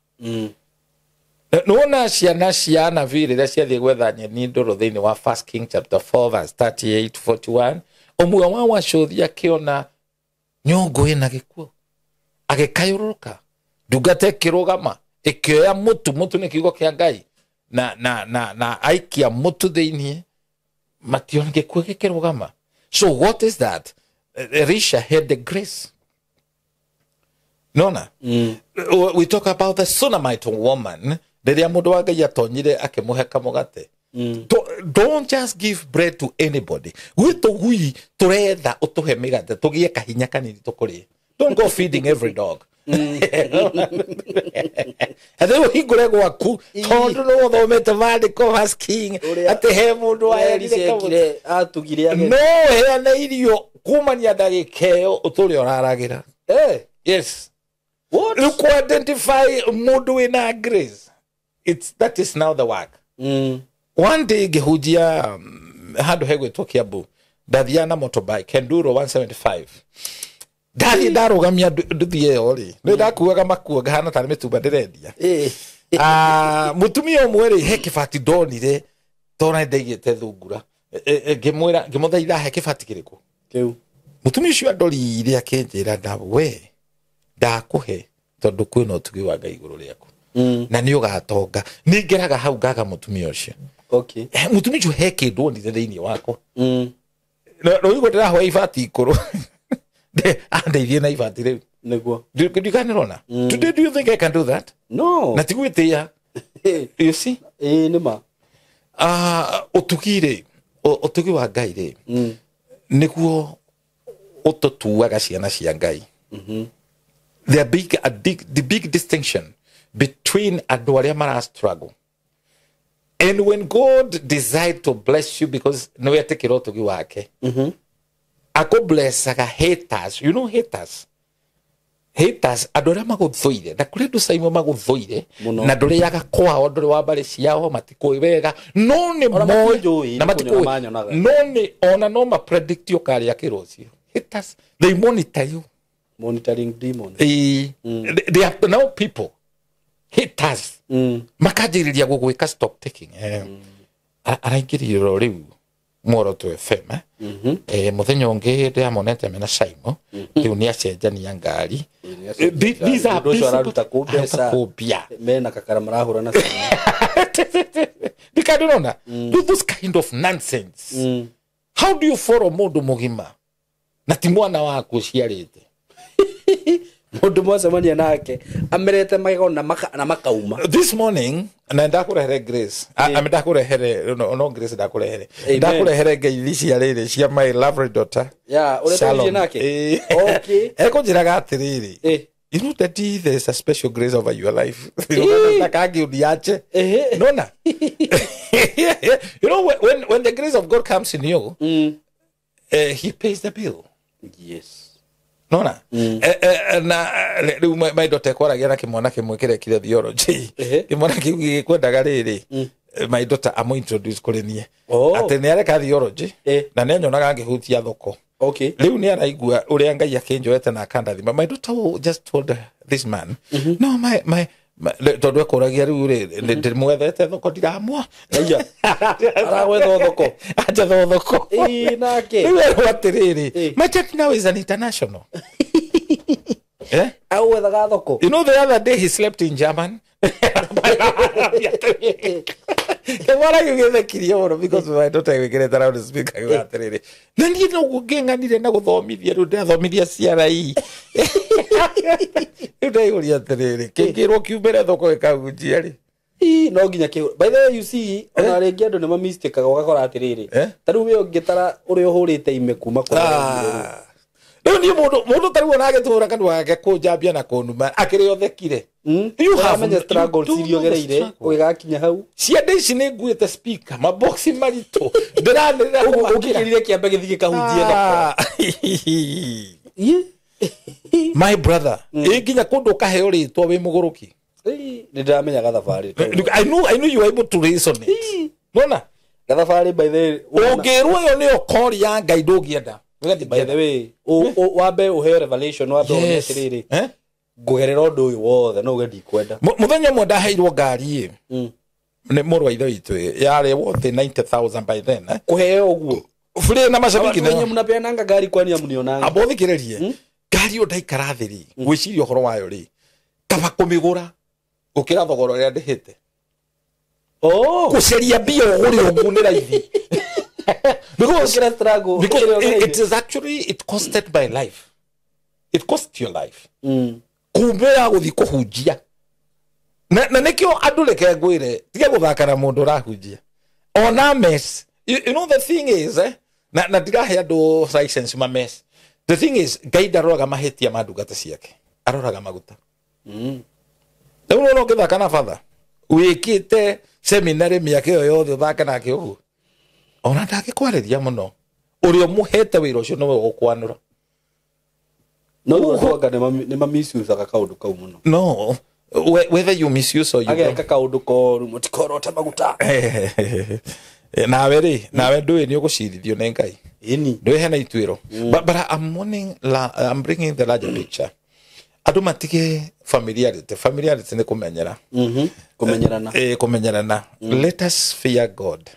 Nĩwona ciana cia anabii rĩrĩa ciathiĩ gwetha nyeni ndũrũ thĩinĩ wa 1 King chapter 4 verse 38 41, ũmwe wao acũthi akĩona nyũngũ ĩna gĩkuũ, agĩkayũrũrũka, ndungata ĩkĩrũgama ĩkĩoya mũtu, mũtu nĩ kiugo kĩa Ngai, na aikia mũtu thĩinĩ, mationa gĩkuũ gĩkĩrũgama. So what is that? Elisha had the grace. Nona? We talk about the Sunamite woman. Rĩrĩa mũndũ wa Ngai atonyire akĩmũhe kamũgate. Don't just give bread to anybody. Gwĩ tũgui tũretha ũtũhe mĩgate tũgĩe kahinya kanini tũkũrĩe. Don't go feeding every dog. And then ũhingũre gwaku tondũ nĩ ũthomete maandĩko First King atĩ he mũndũ waerire atugire no heane irio kumania ndagĩka ĩyo ũtũre ũraragĩra. Yes. What? Look, identify mũndũ wĩna grace. That is now the work. One day ngĩhunjia handũ hegwĩtwo Kiambu, ndathiaga na motorbike Enduro 175. Ndathiĩ ndarũgamia nduthi ĩyo rĩ, nĩ ndakuaga makuo ngahana tarĩ mĩtumba ndĩrendia. Mũtumia ũmwe rĩ, he kĩbati ndonire tondũ nĩndaigĩte thungura. Ngĩmwĩra, ngĩmũthaitha he kĩbati kĩrĩkũ? Kĩu. Mũtumia ũcio andorire akĩnjĩra, na we ndakũhe tondũ kwĩna ũtugi wa Ngai igũrũ rĩaku. Na nĩ ũgatonga. Nĩ ngeraga hau ngaga mũtumia ũcio. Okay. Mũtumia ũcio he kĩndũ onire thĩinĩ wakwa. No igua ndĩrahoya ibati ikũrũ. Andeithie na ibati rĩu. Nĩguo. Ndikanĩrona. Today do you think I can do that? No. Na ti gwĩtĩĩa. You see? Ĩĩ nĩ ma. Ũtugi rĩ, ũtugi wa Ngai rĩ, nĩguo ũtũtuaga ciana cia Ngai. The big distinction between andũ arĩa mara struggle and when God decide to bless you because nĩ wetĩkĩra ũtugi wake, akũblessaga haters. You know haters? Haters, andũ arĩa magũthũire, na kũrĩ andũ caimo magũthũire, na ndũrĩaga kwao, ndũrĩ wa mbarĩ ciao, matikũĩ wega, no nĩ moĩ, na matikũĩ, no nĩ ona no ma-predict ũkarĩa kĩrũcio. Haters, they monitor you. Monitoring demons. They are now people. Haters. Makanjĩrĩria gũgwĩka stock taking. Araingĩrire rĩu Muoroto FM. Mũthenya ũngĩ ndĩramonete mena Saimo, rĩu nĩ acenjania ngari. These are ũcio araruta kũ mbeca. Kũmbia. Mena kakara marahũra na Saimo. Ndikandĩrona. Do this kind of nonsense. How do you follow mũndũ mũgima na ti mwana waku ũciarĩte? Mũndũ mwacemania nake amerete magego na makauma. This morning na ndakũrehere Grace. Ndakũrehere no Grace ndakũrehere. Ndakũrehere ngeithi cia rĩrĩ cia my lovely daughter. Yeah, ũrĩa twarie nake. Okay. Ekũnjĩraga atĩrĩrĩ. You know that there is a special grace over your life. Nona. You know when the grace of God comes in you, he pays the bill. Yes. Nona. Na rĩu my daughter ekwaragia na kĩmwana kĩmwe kĩrekire theology. Kĩmwana kĩu gĩkwendaga rĩrĩ, my daughter amũ introduce kũrĩ niĩ. Atĩ nĩ areka theology na nĩ anyonaga ngĩhutia thoko. Okay. Rĩu nĩ araigua ũrĩa Ngai akĩnjoete na akandathima. My daughter just told this man, no my tondũ ekũragia rĩu rĩ, ndĩmwethete thoko ndiramwa. Aragwetha thoko. Anjetha thoko. Ĩĩ nake. Rĩu erwo atĩrĩrĩ, my church now is an international. Eh? Agwethaga thoko. You know the other day he slept in German. Kĩmwana kĩu gĩthekirie mũno because my daughter ĩgwĩkĩrĩte round speaker akiuga atĩrĩrĩ, na niĩ noguo ngĩng'anire na gũthomithia, rĩu ndĩrathomithia CRE. Rĩu ndaihũria atĩrĩrĩ, kĩngĩrwo kiumĩre thoko gĩkahunjia rĩ. No nginya kĩu. By the way, you see, ona rĩngĩ andũ nĩ mamistĩkaga ũgakora atĩrĩrĩ, ta rĩu we ũngĩtara ũrĩa ũhũrĩte ime kuma kũrĩa. Rĩu niĩ mũndũ ta rĩu ona agĩtũra kanua gake kũnjambia na kũnuma, akĩrĩ othekire. You have struggles iria ũgereire ũgĩgakinya hau. Ciande ici nĩ nguĩte speaker, maboxi maritũ, ndĩranĩrĩra ũkĩrire kĩambe gĩthiĩ gĩkahunjie thoko. My brother, ĩ nginya kũndũ ũkaheo rĩtwa wĩ mũgũrũki. Nĩ ndĩramenya gathabarĩ. I know you are able to reason it. Nona? Gathabarĩ by the way. Ũngĩrwo ĩyo nĩyo kori ya Ngai ndũngĩenda. By the way, wambe ũheo revelation, wambe ũmenye atĩrĩrĩ. Eh? Ngũgerera ũndũ ũyũ wothe no uge ndikwenda. Mũthenya ũmwe ndaheirwo ngari ĩ. Nĩ mũrũ wa ithe witũ ĩ, yarĩ worth 90,000 by then. Eh? Kũheo ũguo. Free na mashabiki Wenye mnapeananga ngari kwani amnionanga. Amba ũthikĩrĩrie. Ngari ĩyo ndaikara thĩ rĩ, gwĩciria ũhoro wayo rĩ, kaba kũmĩgũra gũkĩra thogora ũrĩa ndĩhĩte. Oh. Gũcaria mbia ũgũre ũguo nĩ raithi. Because Gũkĩra struggle. Because it is actually, it costed my life. It cost your life. Kumbe ya gũthiĩ kũhunjia. Na nĩkĩo andũ reke ngwĩre, tiga gũthaka na mũndũ ũrahunjia. Ona mess. You know the thing is, eh? Na ndirahe andũ license ma mess. The thing is, Ngai ndaroraga mahĩtia ma ndungata ciake. Aroraga maguta. Rĩu nĩwona ũngĩthaka na batha. Wĩkĩte seminary mĩaka ĩyo yothe ũthake nake ũguo. Ona ndangĩkwarĩria mũno. Ũrĩa ũmũhete wĩra ũcio nĩwe ũgũkwanũra. No ũguo nĩ ma misuse-aga kaũndũ kau mũno. No, whether you misuse or you don't. Ageka kaũndũ koru mũtikorota maguta. Nawe rĩ, nawe ndũĩ nĩ ũgũcirithio nĩ Ngai. Ĩni. Ndũĩ hena ituĩro. But I'm bringing the larger picture. Andũ matige familiarity. Familiarity nĩ kũmenyera. Kũmenyerana. Kũmenyerana. Let us fear God.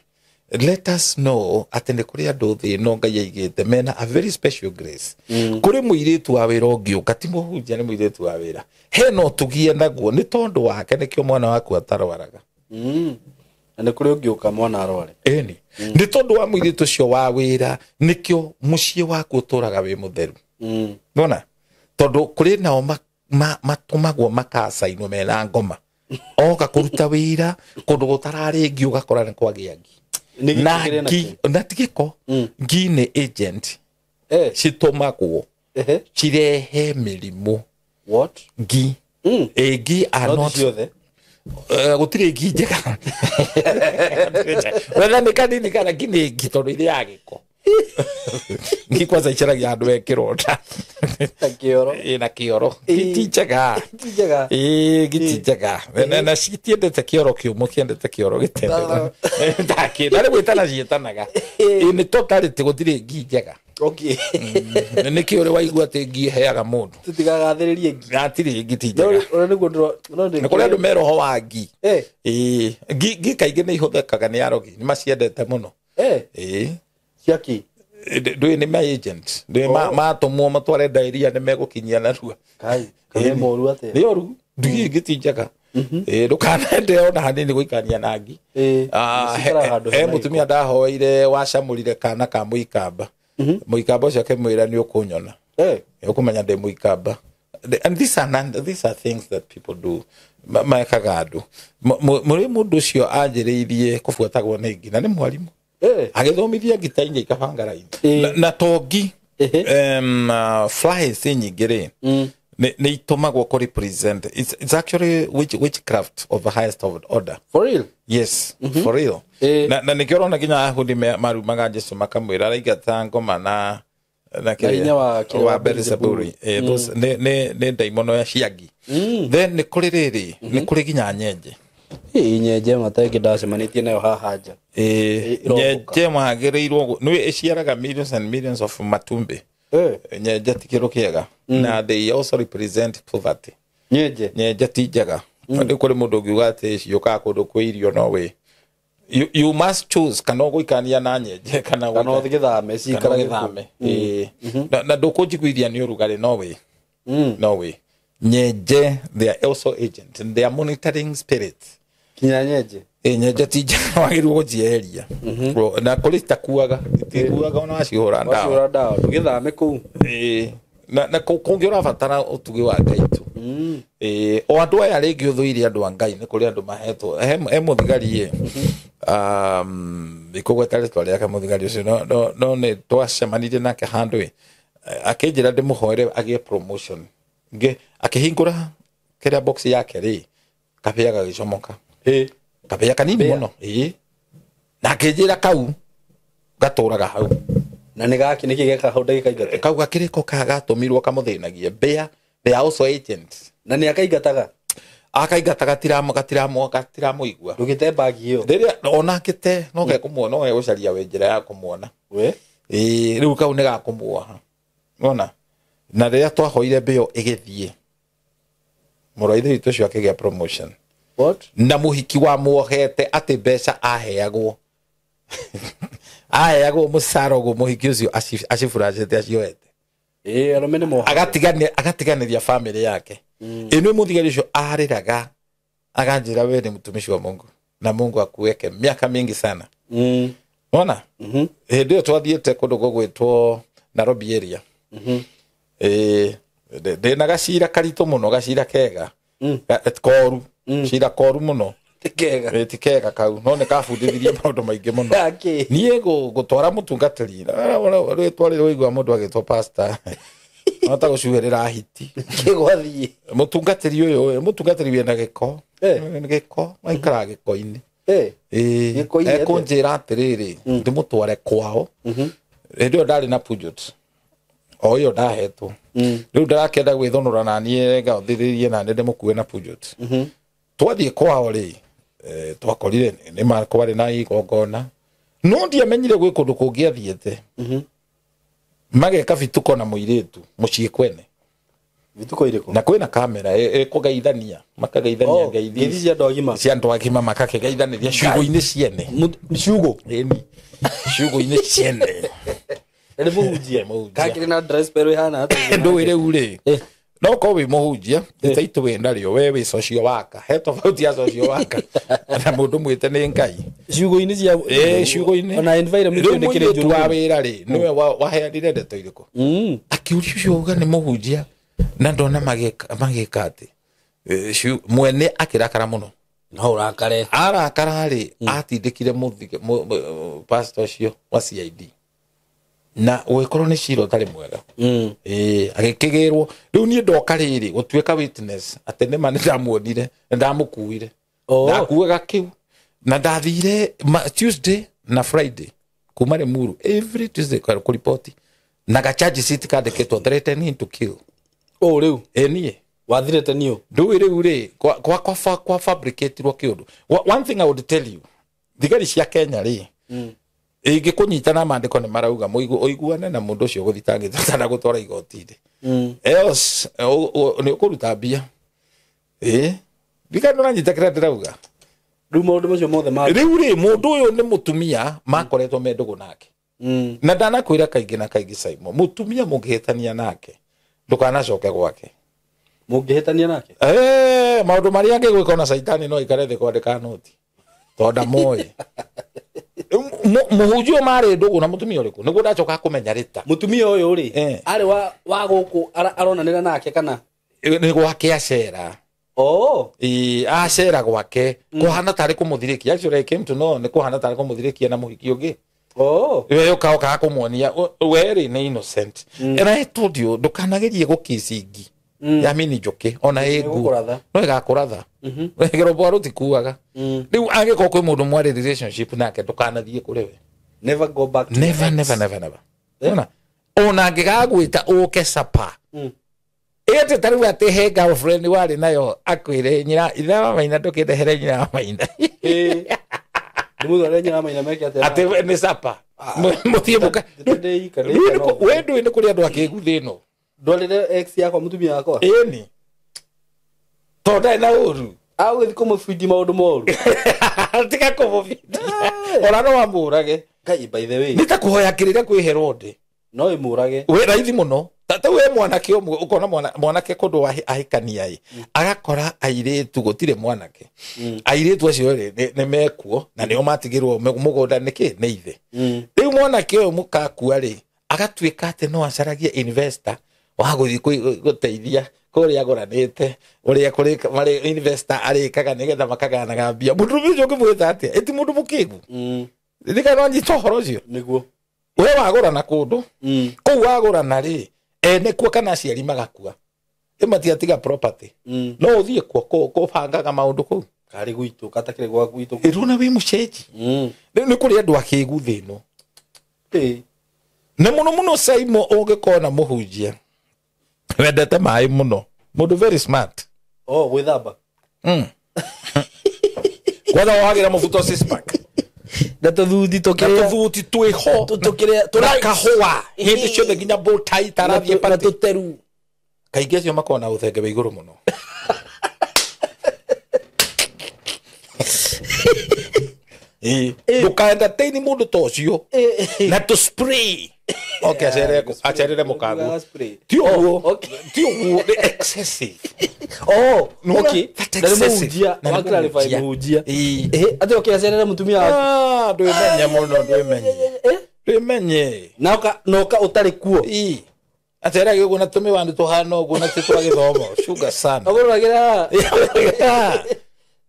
Let us know atĩ nĩ kũrĩ andũ thĩ ĩno Ngai aigĩte mena a very special grace. Kũrĩ mũirĩtu wa wĩra ũngĩũka, ti mũhunjia, nĩ mũirĩtu wa wĩra. Hena ũtugie naguo, nĩ tondũ wake nĩkĩo mwana waku atarwaraga. Na nĩ kũrĩ ũngĩũka mwana arware. Ĩni. Nĩ tondũ wa mũirĩtu ũcio wa wĩra nĩkĩo mũciĩ waku ũtũraga wĩ mũtheru. Nĩwona? Tondũ kũrĩ nao matũmagwo makacainwo mena ngoma. Oka kũruta wĩra kũndũ gũtararĩ ngi ũgakora nĩ kwagĩa ngi. Na ngi, na ti gĩko. Ngi nĩ agent. Citũmagwo. Cirehe mĩrimũ. What? Ngi. Ngi are not. Gũtirĩ ngi njega. Wetha nĩ kanini kana ngi nĩ ngi tondũ irĩaga gĩko. Ngi kwanza icaragia handũ he kĩronda. Na kĩoro. Ĩ, na kĩoro. Ngi ti njega. Ti njega. Ĩ, ngi ti njega. Na citiendete kĩoro kĩũmũ, kĩendete kĩoro gĩtendete. Na rĩu gwĩtana ciĩtanaga. Ĩ, nĩ totality gũtirĩ ngi njega. Okay. Nĩkĩo ũrĩ waigua atĩ ngi ĩheaga mũndũ. Tũtigagathĩrĩrie ngi. Hatirĩ ngi ti njega. Ũrĩa nĩguo Nĩ kũrĩ andũ me roho wa ngi. Ĩ, ngi kaingĩ nĩ ihũthĩkaga nĩ arogi, nĩ maciendete mũno. Ĩ. Ciaki. Ndũĩ nĩ ma agent. Ndũĩ matũmwo matware diarrhea nĩ megũkinyia narua. Kai, nĩ moru atĩa? Nĩ oru. Ngi ngi ti njega. Ndũkanende ona hanini gũikania na ngi. He mũtumia ndahoire wacamũrire kana ka mũikamba. Mũikamba ũcio akĩmwĩra nĩ ũkũnyona. Ũkũmenya ndĩ mũikamba. And these are things that people do. Mekaga andũ. Mũrĩ mũndũ ũcio anjĩrĩirie kũbuatagwo nĩ ngi na nĩ mwarimũ. Agĩthomithia ngi ta inya ikabanga raini. Na to ngi, flies nyingĩ rĩ, nĩ itũmagwo kũ represent. It's actually witchcraft of the highest order. For real? Yes, for real. Na nĩkĩo ũrona nginya Ayahudi marumaga Jesũ makamwĩra araingata ngoma na hinya wa Beelzebuli. Nĩ ndaimono ya cia ngi. Then nĩ kũrĩ rĩrĩ, nĩ kũrĩ nginya nyenje. Nyenje matenge ndacemanĩtie nayo haha nja. Nyenje magĩrĩirwo nĩ ĩciaraga millions and millions of matumbĩ. Nyenje ti kĩndũ kĩega. Na they also represent poverty. Nyenje? Nyenje ti njega. Nĩ kũrĩ mũndũ ũngiuga atĩ ciũkaga kũndũ kwĩ irio no wĩ. You must choose kana ũgũikania na nyenje kana ũgĩthame ciikarage gĩthame. Na ndũkũnjiguithia nĩ ũrugarĩ no wĩ. No wĩ. Nyenje, they are also agents and they are monitoring spirits. Kinya nyenje? Nyenje ti njega wagĩrĩirwo gũcieheria. Na kũrĩ citakuaga, itikuaga ona wacihũra ndawa. Wacihũra ndawa, ndũgĩthame kũu. Na kũngĩ ũrabatara ũtugi wa Ngai tu. O andũ aya rĩngĩ ũthũire andũ a Ngai nĩ kũrĩ andũ mahetwo. He mũthigari ĩ. Ikũgweta rĩtwa rĩake mũthigari ũcio no nĩ twacemanirie nake handũ ĩ. Akĩnjĩra ndĩmũhoere agĩe promotion. Akĩhingũra kĩrĩa box yake rĩ, kabĩa gagĩcomoka. Kabĩa kanini mũno. Na akĩnjĩra kau gatũraga hau. Na nĩ gaki nĩkĩ geka hau ndagĩka ithatũ? Kau gakĩrĩko gatũmirwo kamũthĩnagie. Mbĩa They are also agents. Na nĩ akaingataga. Akaingata gatiramuigua. Ndũgĩte bagi ĩyo. Rĩrĩa onake no gekũmuona, no gegũcaria we njĩra ya kũmuona. We? Ĩĩ, rĩu kau nĩ gakũmuoha. Wona? Na rĩrĩa twahoire mbĩo ĩgĩthiĩ, mũrũ wa ithe witũ ũcio akĩgĩa promotion. What? Na mũhiki wa muohete atĩ mbeca aheagwo. Aheagwo mũcara ũguo mũhiki ũcio aciburacĩte acioete. Ĩĩ, arũme nĩ mohaga. Agatiganĩria family yake. Ĩno mũthigari ũcio arĩraga akanjĩra we ni mtumishi wa Mungu na Mungu akuweke miaka mingi sana. Wona? Hĩndĩ ĩyo twathiĩte kũndũ gũgwĩtwo Nairobi area. Ndĩna gacira karitũ mũno, gacira kega. Koru. Cira koru mũno. Ti kega. Ti kega kau. No nĩ kabundithirie maũndũ maingĩ mũno. Niĩ gũtwara mũtungatĩri. Rĩtwa rĩrĩ ũigua mũndũ agĩtwo pastor. No ta gũcuhĩrĩra hiti. Kĩgwathiĩ. Mũtungatĩri ũyũ, mũtungatĩri wĩna gĩko. Nĩ gĩko, aikaraga gĩko-inĩ. Gĩko-inĩ atĩa? Ekũnjĩra atĩrĩrĩ, ndĩmũtware kwao. Hĩndĩ ĩyo ndarĩ na Peugeot. O ĩyo ndahetwo. Rĩu ndarakĩenda gwĩthũnũra na niĩ ngathĩrĩrie na niĩ ndĩmũkue na Peugeot. Twathiĩ kwao rĩ, twakorire nĩ kwarĩ na igongona. No ndiamenyire gwĩ kũndũ kũngĩ athiĩte. Mageka bituko na mũirĩtu mũciĩ kwene. Bituko irĩkũ? Na kwĩna kamera ĩkũgeithania, makageithania ngeithi. Ngeithi cia andũ agima. Cia andũ agima makakĩgeithanĩria ciugũ-inĩ ciene. Ciugũ? Ĩni. Ciugũ-inĩ ciene. Nĩ mũhunjia. Mũhunjia. Kakĩrĩ na dress spell ĩhana atĩa? Ndũĩ rĩu rĩ. No korwo wĩ mũhunjia, nĩ ta itũ wĩ narĩo, we wĩ social worker. He tofauti ya social worker na mũndũ mwĩte nĩ Ngai. Ciugũ-inĩ cia Ciugũ-inĩ. Ona environment Rĩu ĩyo nĩ kĩrĩ mũirĩtu njũru wa mũno. wĩra rĩ, nĩwe waheanire ndeto irĩkũ? Akiũria ũcio auga nĩ mũhunjia na ndona magĩka atĩ. Mwene akĩrakara mũno. No ũrakare. Arakara rĩ, atindĩkire pastor ũcio wa CID. Na ũgĩkorwo nĩ cira ũtarĩ mwega. Agĩkĩgĩrwo. Rĩu niĩ ndoka rĩrĩ gũtuĩka witness atĩ nĩma nĩ ndamuonire, nĩ ndamũkuire. Ndakuaga kĩu. Na ndathire Tuesday na Friday kuma Limuru every Tuesday kũripoti. Na ga charge sheet kandĩkĩtwo threatening to kill. Rĩu? Niĩ. Wathirĩte niũ? Ndũĩ rĩu rĩ, kwa fabricatirwo kĩũndũ. One thing I would tell you, thigari cia Kenya rĩ, ingĩkũnyita na maandĩko nĩ marauga ũiguane na mũndũ ũcio ũgũthitangĩte kana gũtwara igoti-inĩ. Else, nĩ ũkũruta mbia. Thigari nĩũranyita kĩrĩa ndĩrauga? Rĩu maũndũ macio mothe ma Rĩu rĩ, mũndũ ũyũ nĩ mũtumia makoretwo me ndũgũ nake. Na ndanakwĩra kaingĩ na kaingĩ Simon, mũtumia mũngĩhĩtania nake ndũkanacoke gwake. Mũngĩhĩtania nake? Maũndũ marĩa angĩgwĩka ona caitani no aikare thĩ kwandĩka noti. Tondũ ndamoĩ. Mũhunjia ũyũ marĩ ndũgũ na mũtumia ũrĩkũ? Nĩguo ndacoka kũmenya rĩta. Mũtumia ũyũ rĩ, arĩ wa gũkũ aronanĩra nake kana? Nĩ gwake acera. Acera gwake. Kũhana tarĩ kũmũthirĩkia. Actually, I came to know nĩ kũhana tarĩ kũmũthirĩkia na mũhiki ũngĩ. We ũka kũmuonia, we rĩ nĩ innocent. And I told you, ndũkanagerie gũkĩcingi. Ya mini njũkĩ, ona ĩ nguo. Nĩgũkũratha. No ĩgakũratha. Rũbwa rũtikuaga. Rĩu angĩkorwo kwĩ mũndũ mwarĩ relationship nake, ndũkanathiĩ kũrĩ we. Never go back to Never, ex. never, never, never. Ona, ona angĩgagwĩta ũke sapa. Ĩte ta rĩu atĩ he girlfriend warĩ nayo akwĩre nyina, ithe wa maina ndũkĩndehere nyina wa maina. Ndĩmũtware nyina wa maina meke atĩa? Atĩ nĩ sapa. Mũthiĩ mũka- Ndĩika, Rĩu ndĩika nĩ no. we ndũĩ nĩ kũrĩ andũ akĩgu thĩ ĩno. Ndwarĩre ex yakwa mũtumia wakwa? Ĩni. Tondũ ndarĩ na ũru. Agũgĩthiĩ kũmũbindi maũndũ moru. Tiga kũmũbindi. Ona no amũrage. Ngai, by the way. Nĩ ta kũhoya kĩrĩra kwĩ Herode. No ĩmũrage. Wĩ raithi mũno. Ta we mwanake ũmwe, ũkona mwanake kũndũ ahikania ĩ. Agakora airĩtu gũtirĩ mwanake. Airĩtu acio rĩ, nĩ mekuo, na nĩo matigĩrwo mũgũnda nĩkĩ? Nĩ ithe. Rĩu mwanake ũyũ mũkakua rĩ, agatuĩka atĩ no acaragie investor wa gũthiĩ gũteithia kũrĩa agũranĩte, ũrĩa kũrĩ marĩ investor arĩkaga nĩgetha makagayanaga mbia. Mũndũ ũcio ũngĩmwĩta atĩa? Ĩ ti mũndũ mũkĩgu? Ririkana no anyite ũhoro ũcio. Nĩguo. We wagũrana kũndũ, kũu wagũrana rĩ, ene kuo kana aciari magakua. Ĩ matiatiga property. No ũthiĩ kuo, kũbangaga maũndũ kũu. Karĩ gwitũ, katakĩrĩ gwa gwitũ. Ĩ rĩu na wĩ mũcenji. Rĩu nĩ kũrĩ andũ akĩgu thĩ ĩno. Na mũno mũno Simon ũngĩkorwo na mũhunjia wendete maĩ mũno. Mundu very smart. Oh, gwithamba. Kwanza wagira mufuto six pack. Na tuthuthi tukiria. Na tuthuthi twiho. Tukiria turakahua. Hindi ciothe nginya bow tie tarathie na tuteru. Kaingĩ acio makoragwo na ũthenge wa igũrũ mũno. Ndũka entertain mũndũ ta ũcio na tũ spray. Okay, acerere mũkaguo. Ti ũguo, ti ũguo, nĩ excessive. Oh, okay. That excessive. Na nĩ clarify mũhunjia. Atĩ okay, acerere mũtumia waku. Ah, ndwĩmenye mũno, ndwĩmenye. Ndwĩmenye. Na ũka ũtarĩ kuo. Acerere ũguo na tũmĩwani tũhana ũguo na ti twa gĩthomo. Sugar sana. Agũragĩra.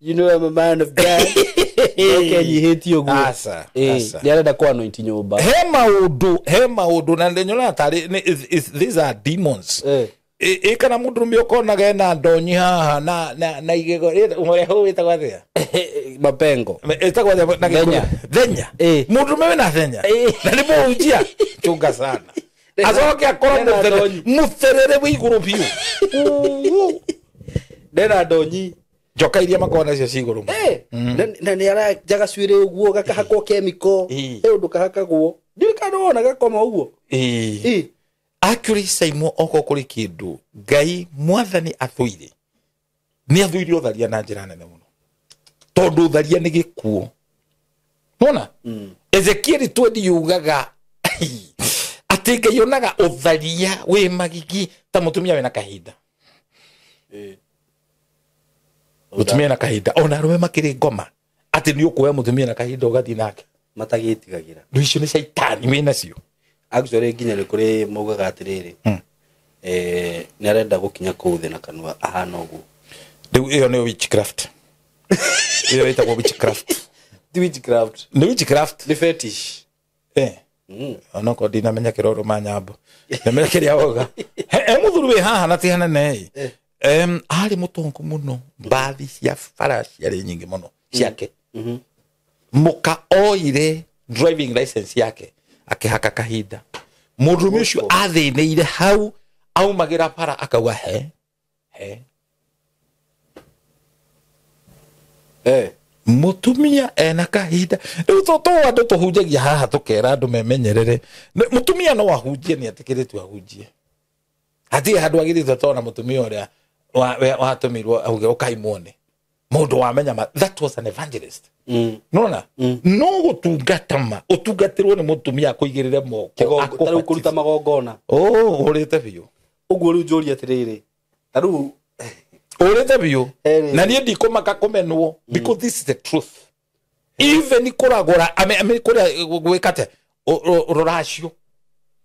You know I'm a man of God. Okay, nyihĩtie ũguo. Asa. Nĩ arenda kũ anoint nyũmba. He maũndũ na nyonaga tarĩ these are demons. Kana mũndũrũme ũkonaga ena ndonyi haha na igego ũrĩa wĩtagwo atĩa? Mapengo. Ĩtagwo atĩa na Gĩkũyũ? Thenya. Mũndũrũme wĩna thenya. Na nĩ mũhunjia. Chunga sana. Acoke akorwo mũtherere wĩ igũrũ biũ. Ndena ndonyi. Njoka iria makoragwo nacio ci igũrũ. Na nĩ aranjaga gacuĩrĩ ũguo gakahakwo chemical. He ũndũ kahakagwo. Ndiũĩ kana wona gakoma ũguo. Actually Simon oko kũrĩ kĩndũ Ngai mwathani athũire. Nĩ athũire ũtharia na njĩra nene mũno. Tondũ ũtharia nĩ gĩkuũ. Nona? Ezekiel 20 yugaga atĩ Ngai onaga ũtharia wĩ magigi ta mũtumia wĩna kahinda. Mũtumia na kahinda ona arũme makĩrĩ ngoma atĩ nĩ ũkuoya mũtumia na kahinda ũgathiĩ nake matagĩtigagĩra. Rĩu icio nĩ caitani wĩ nacio. Actually nginya nĩ kũrĩ maugaga atĩrĩrĩ nĩ arenda gũkinya kũu thĩ na kanua ahana ũguo. Rĩu ĩyo nĩyo witchcraft. Ĩyo ĩtagwo witchcraft. Ti witchcraft. Nĩ witchcraft. Nĩ fetish. Onokorwo ndinamenya kĩroro ma nyambo. Ndamenya kĩrĩa wauga. He mũthuri wĩ haha na ti hanene ĩ. Arĩ mũtongu mũno, mbathi cia bara ciarĩ nyingĩ mũno ciake. Mũka oire driving license yake akĩhaka kahinda. Mũndũrũme ũcio athĩnĩire hau aumagĩra bara akauga he he. Mũtumia ena kahinda. Rĩu tũ andũ tũhunjagia haha tũkera andũ memenyerere. Mũtumia no ahunjie, nĩ etĩkĩrĩtwo ahunjie. Hatirĩ handũ agĩrĩtwo tona mũtumia ũrĩa watũmirwo auge ũkai muone. Mũndũ wamenya ma that was an evangelist. Nona? No gũtungata ma ũtungatĩrwo nĩ mũtumia akũigĩrĩre moko. Tarĩu kũruta magongona. Oh, ũrĩte biũ. Ũguo rĩu njũrie atĩrĩrĩ. Tarĩu ũrĩte biũ. Na niĩ ndikũmaka kũmenwo because this is the truth. Even kũragũra ame kũrĩa gwĩka atĩa rũracio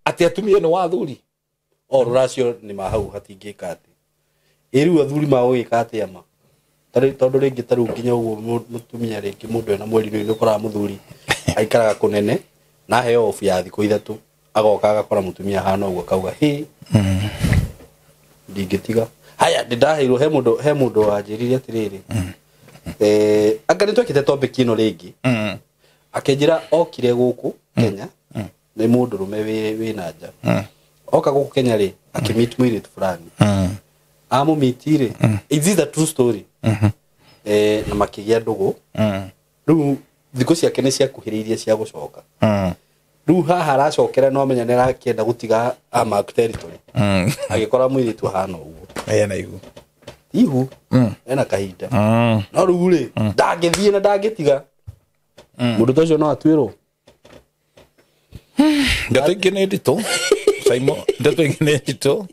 atĩ atumia nĩ wathuri. O rũracio nĩ ma hau hatingĩka atĩ. Ĩ rĩu athuri magũgĩka atĩa ma? Tondũ rĩngĩ tarĩu nginya ũguo mũtumia rĩngĩ mũndũ ena mweri nĩ ũkoraga mũthuri aikaraga kũnene na aheo off ya thikũ ithatũ agoka agakora mũtumia ahana ũguo akauga hĩ ndingĩtiga. Haya ndĩndaheirwo he mũndũ wanjĩrire atĩrĩrĩ anga nĩ twekĩte topic ĩno rĩngĩ akĩnjĩra okire gũkũ Kenya nĩ mũndũrũme wĩ na nja. Oka gũkũ Kenya rĩ akĩmeet mũirĩtu fulani. Amũmeet rĩ is this a true story? Na makĩgĩa ndũgũ. Rĩu thikũ ciake nĩ ciakuhĩrĩirie cia gũcoka. Rĩu haha aracokera no amenya nĩ arakĩenda gũtiga amark territory. Agĩkora mũirĩtu ahana ũguo. Ena ihu. Ihu? Ena kahinda. No rĩu rĩ ndangĩthiĩ na ndangĩtiga. Mũndũ ta ũcio no atuĩrwo. Ndeto ingĩ nĩ nditũ. Simon, ndeto ingĩ nĩ nditũ.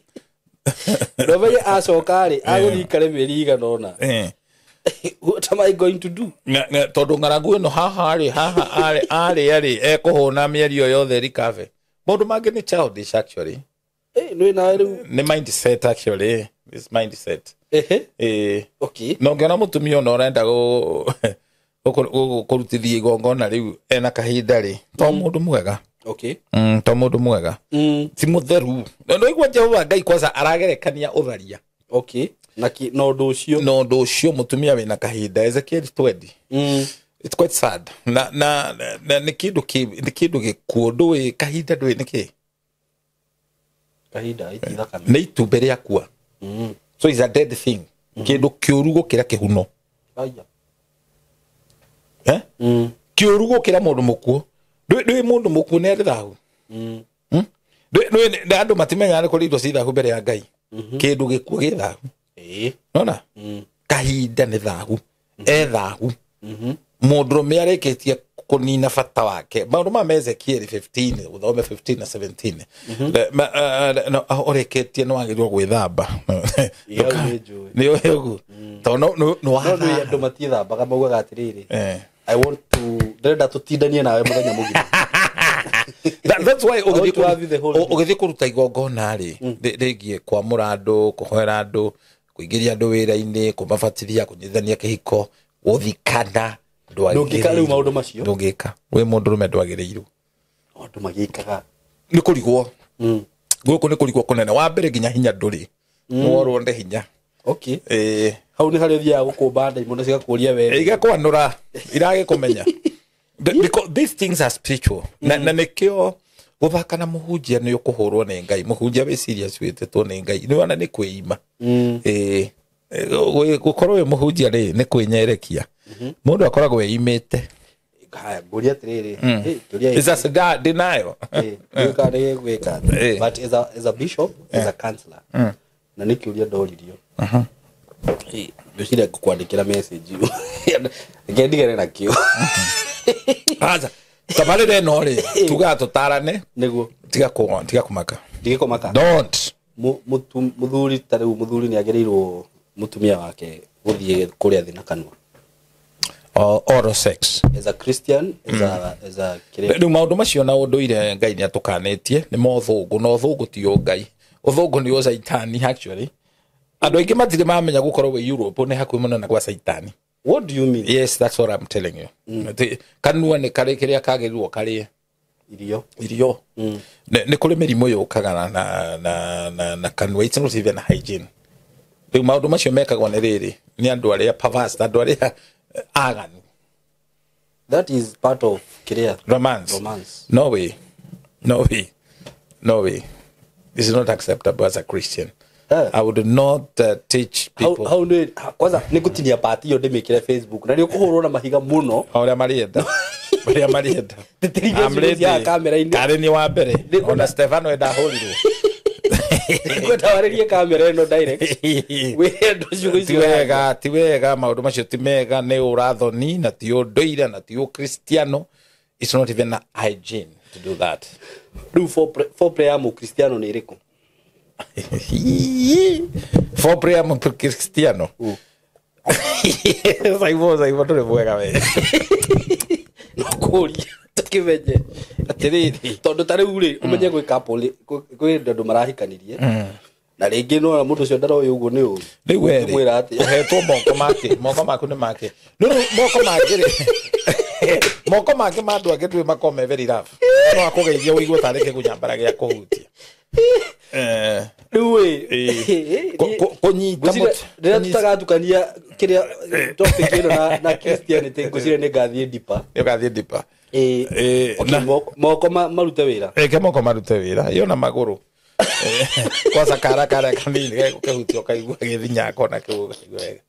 Nomenye acoka rĩ agũthiĩ ikare mĩeri igana ũna. What am I going to do? Tondũ ng'aragu ĩno haha rĩ haha arĩ arĩ ekũhũna mĩeri ĩyo yothe recover. Maũndũ mangĩ nĩ childish actually. Nĩ nawe rĩu. Nĩ mindset actually. This mindset. Okay. No ngĩona mũtumia ona ũrenda kũrutithia igongona rĩu ena kahinda rĩ to mũndũ mwega. Okay. To mũndũ mwega. Ti mũtheru. No igua Jehova Ngai kwanza aragerekania ũtharia. Okay. Na na ũndũ ũcio. Na ũndũ ũcio mũtumia wĩna kahinda Ezekiel 20. It's quite sad. Na nĩ kĩndũ gĩkuũ ndũĩ kahinda ndũĩ nĩkĩ? Kahinda iti thakame. Nĩ itumbĩ rĩakua. So it's a dead thing. Kindu kiuru gukira kihuno. Aya. Eh? Kiuru gukira mundu mukuo. Ndui mundu mukuo ni ari thahu. Ndui andu matimenyaga ni kuri indo ci thahu mbere ya Ngai. Kindu gikuo gi thahu. Nona? Kahinda ni thahu. E thahu. Mundu areketie kunina bata wake. Maundu ma Ezekiel 15, uthome 15 na 17. No oreketie no agirwo gwithamba. Ni ugu. To no no no andu matithambaga maugaga atiriri. I want to ndĩrenda tutindanie nawe muthenya mugima. That's why ugithi kuruta igongona ri rigie kwamura andu, kuhoera andu, kuingiria andu wira-ini, kumabatithia, kunyithania kihiko, guthikana. Ndũngĩka rĩu maũndũ macio. Ndũngĩka. Wĩ mũndũrũme ndwagĩrĩirwo. Andũ magĩkaga. Nĩ kũrigwo. Gũkũ nĩ kũrigwo kũnene. Wa mbere nginya hinya ndũrĩ. Worwo nĩ hinya. Okay. Hau nĩ harĩa ũthiaga gũkũmba ndaimono cigakũria we. Igakwanũra. Iragĩkũmenya. Because these things are spiritual. Na nĩkĩo gũthaka na mũhunjia nĩ ũkũhũrwo nĩ Ngai. Mũhunjia wĩ serious wĩtĩtwo nĩ Ngai. Nĩ wona nĩ kwĩima. Gũkorwo wĩ mũhunjia rĩ nĩ kwĩnyerekia. Mundu akoragwo eimite. Haya nguria atiriri. Nguria. Is that denial? Gwika ni gwika. But as a bishop, as a counselor. Na ni kiuria ndoririo. Ndociria ngukwandikira message. Reke ndigane nakio. Acha. Tabarire no ri tuga tutarane. Niguo. Tiga kumaka. Ndige kumaka. Don't. Muthuri ta riu muthuri ni agiriirwo mutumia wake guthie kuria thi na kanua. Oral sex. As a Christian, as a riu maundu macio na unduire Ngai ni atukanetie ni mothungu na uthungu ti Ngai. Uthungu ni Saitani actually. Andu aingi matire mamenya gukorwo wi Europe ni hakuhi muno na gwa Saitani. What do you mean? Yes, that's what I'm telling you. Kanua ni kari kiria kagirirwo karie irio. Irio. Ni kuri mirimu yukaga na kanua. It's not even hygiene. Riu maundu macio mekagwo ni riri ni andu aria perverse, andu aria aganu. That is part of career. Romance. No way. No way. No way. This is not acceptable as a Christian. I would not teach people. How do kwanza nikutinia party yo ndimikire Facebook na nikuhurwo na mahiga muno. Oria marienda. Oria marienda. I'm ready. Kare ni wa mbere. Ona Stefano endahurirwo. Ngwenda waririe kamera ino direct. Wendo ciugo icio. Ti wega maundu macio ti mega ni urathoni na ti unduire na ti ukristiano. It's not even a hygiene to do that. Riu for prayer mu kristiano ni iriku? For prayer mu kristiano. Saivo nduri mwega we. No kuria tukimenye atiriri tondu ta riu ri umenye gwi couple kwi andu marahikanirie na ringi no mundu ucio ndaroĩ uguo ni uru riu we mwira atia uhetwo moko make moko maku ni make no moko make ri moko make ma andu angi ndui makome very rough no akugeithia uigue tarĩ kĩgunyambara gĩa kũhutia. Riu ĩ kũnyita rĩrĩa tutagatukania kĩrĩa topic ĩno na Christianity ngwĩciria nĩ ngathiĩ deeper. Nĩ ũgathiĩ deeper. Moko marute wĩra. Ke moko marute wĩra iyo na magũrũ. Kwanza kara kanini gekuhutia ũkaigua gĩthinya kona kĩu ũkaigua wega.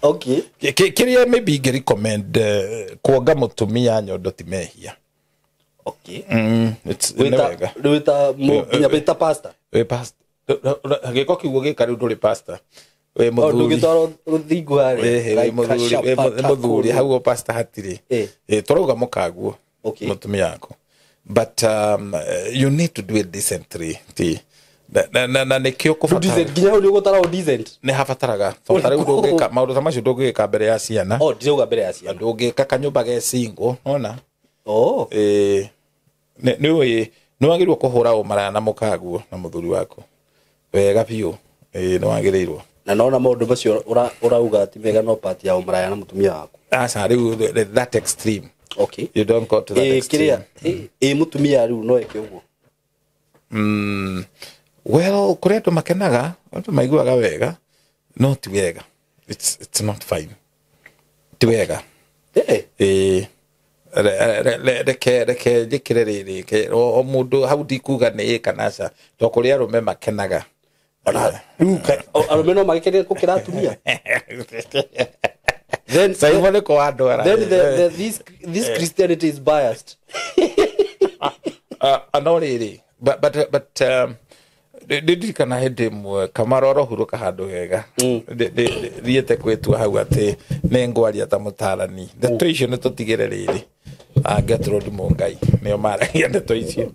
Okay. Kĩrĩa maybe ingĩ recommend kuonga mũtumia nyondo ti mehia. Okay. It's wega. Wita wita pastor. Wĩ pastor. Gĩko kiugo gĩka rĩu ndũrĩ pastor. Wĩ mũthuri. Ndũngĩtwarwo rũthingo harĩa. Wĩ mũthuri hau pastor hatirĩ. Tũrauga mũkaguo mũtumia waku. But you need to do it decently. Ti na nĩkĩo kũbatara. Nginya hau nĩũgũtarwo decent. Nĩ habataraga. Tondũ rĩu ndũngĩka maũndũ ta macio ndũngĩka mbere ya ciana. Oh, ndirauga mbere ya ciana. Ndũngĩka kanyũmba ge single, ona? Oh. Nĩ wagĩrĩirwo kũhũra ũmaraya na mũkaguo na mũthuri waku. Wega biũ. Nĩ wagĩrĩirwo. Na nona maũndũ macio ũrauga ti mega no part ya ũmaraya na mũtumia waku. Aca rĩu that extreme. Okay. You don't go to that extreme. Kĩrĩa mũtumia rĩu no eke ũguo. Well, kũrĩ andũ makenaga, andũ maiguaga wega, no ti wega. It's not fine. Ti wega. Reke njĩkĩre rĩrĩ o mũndũ hau ndikuga nĩ ĩ kana aca to kũrĩ arũme makenaga Ona rĩu arũme no magĩkenere gũkĩra atumia. Then Saivo nĩ kwa andũ. Then this Christianity is biased. No rĩrĩ, but ndirikana hĩndĩ ĩmwe kamaroro hurũka handũ hega thiĩte gwĩtua hau atĩ nĩ ngwaria ta mũtarani. Ndeto icio nĩ tũtigĩre rĩrĩ, Gertrude Mungai nĩo maragia ndeto icio.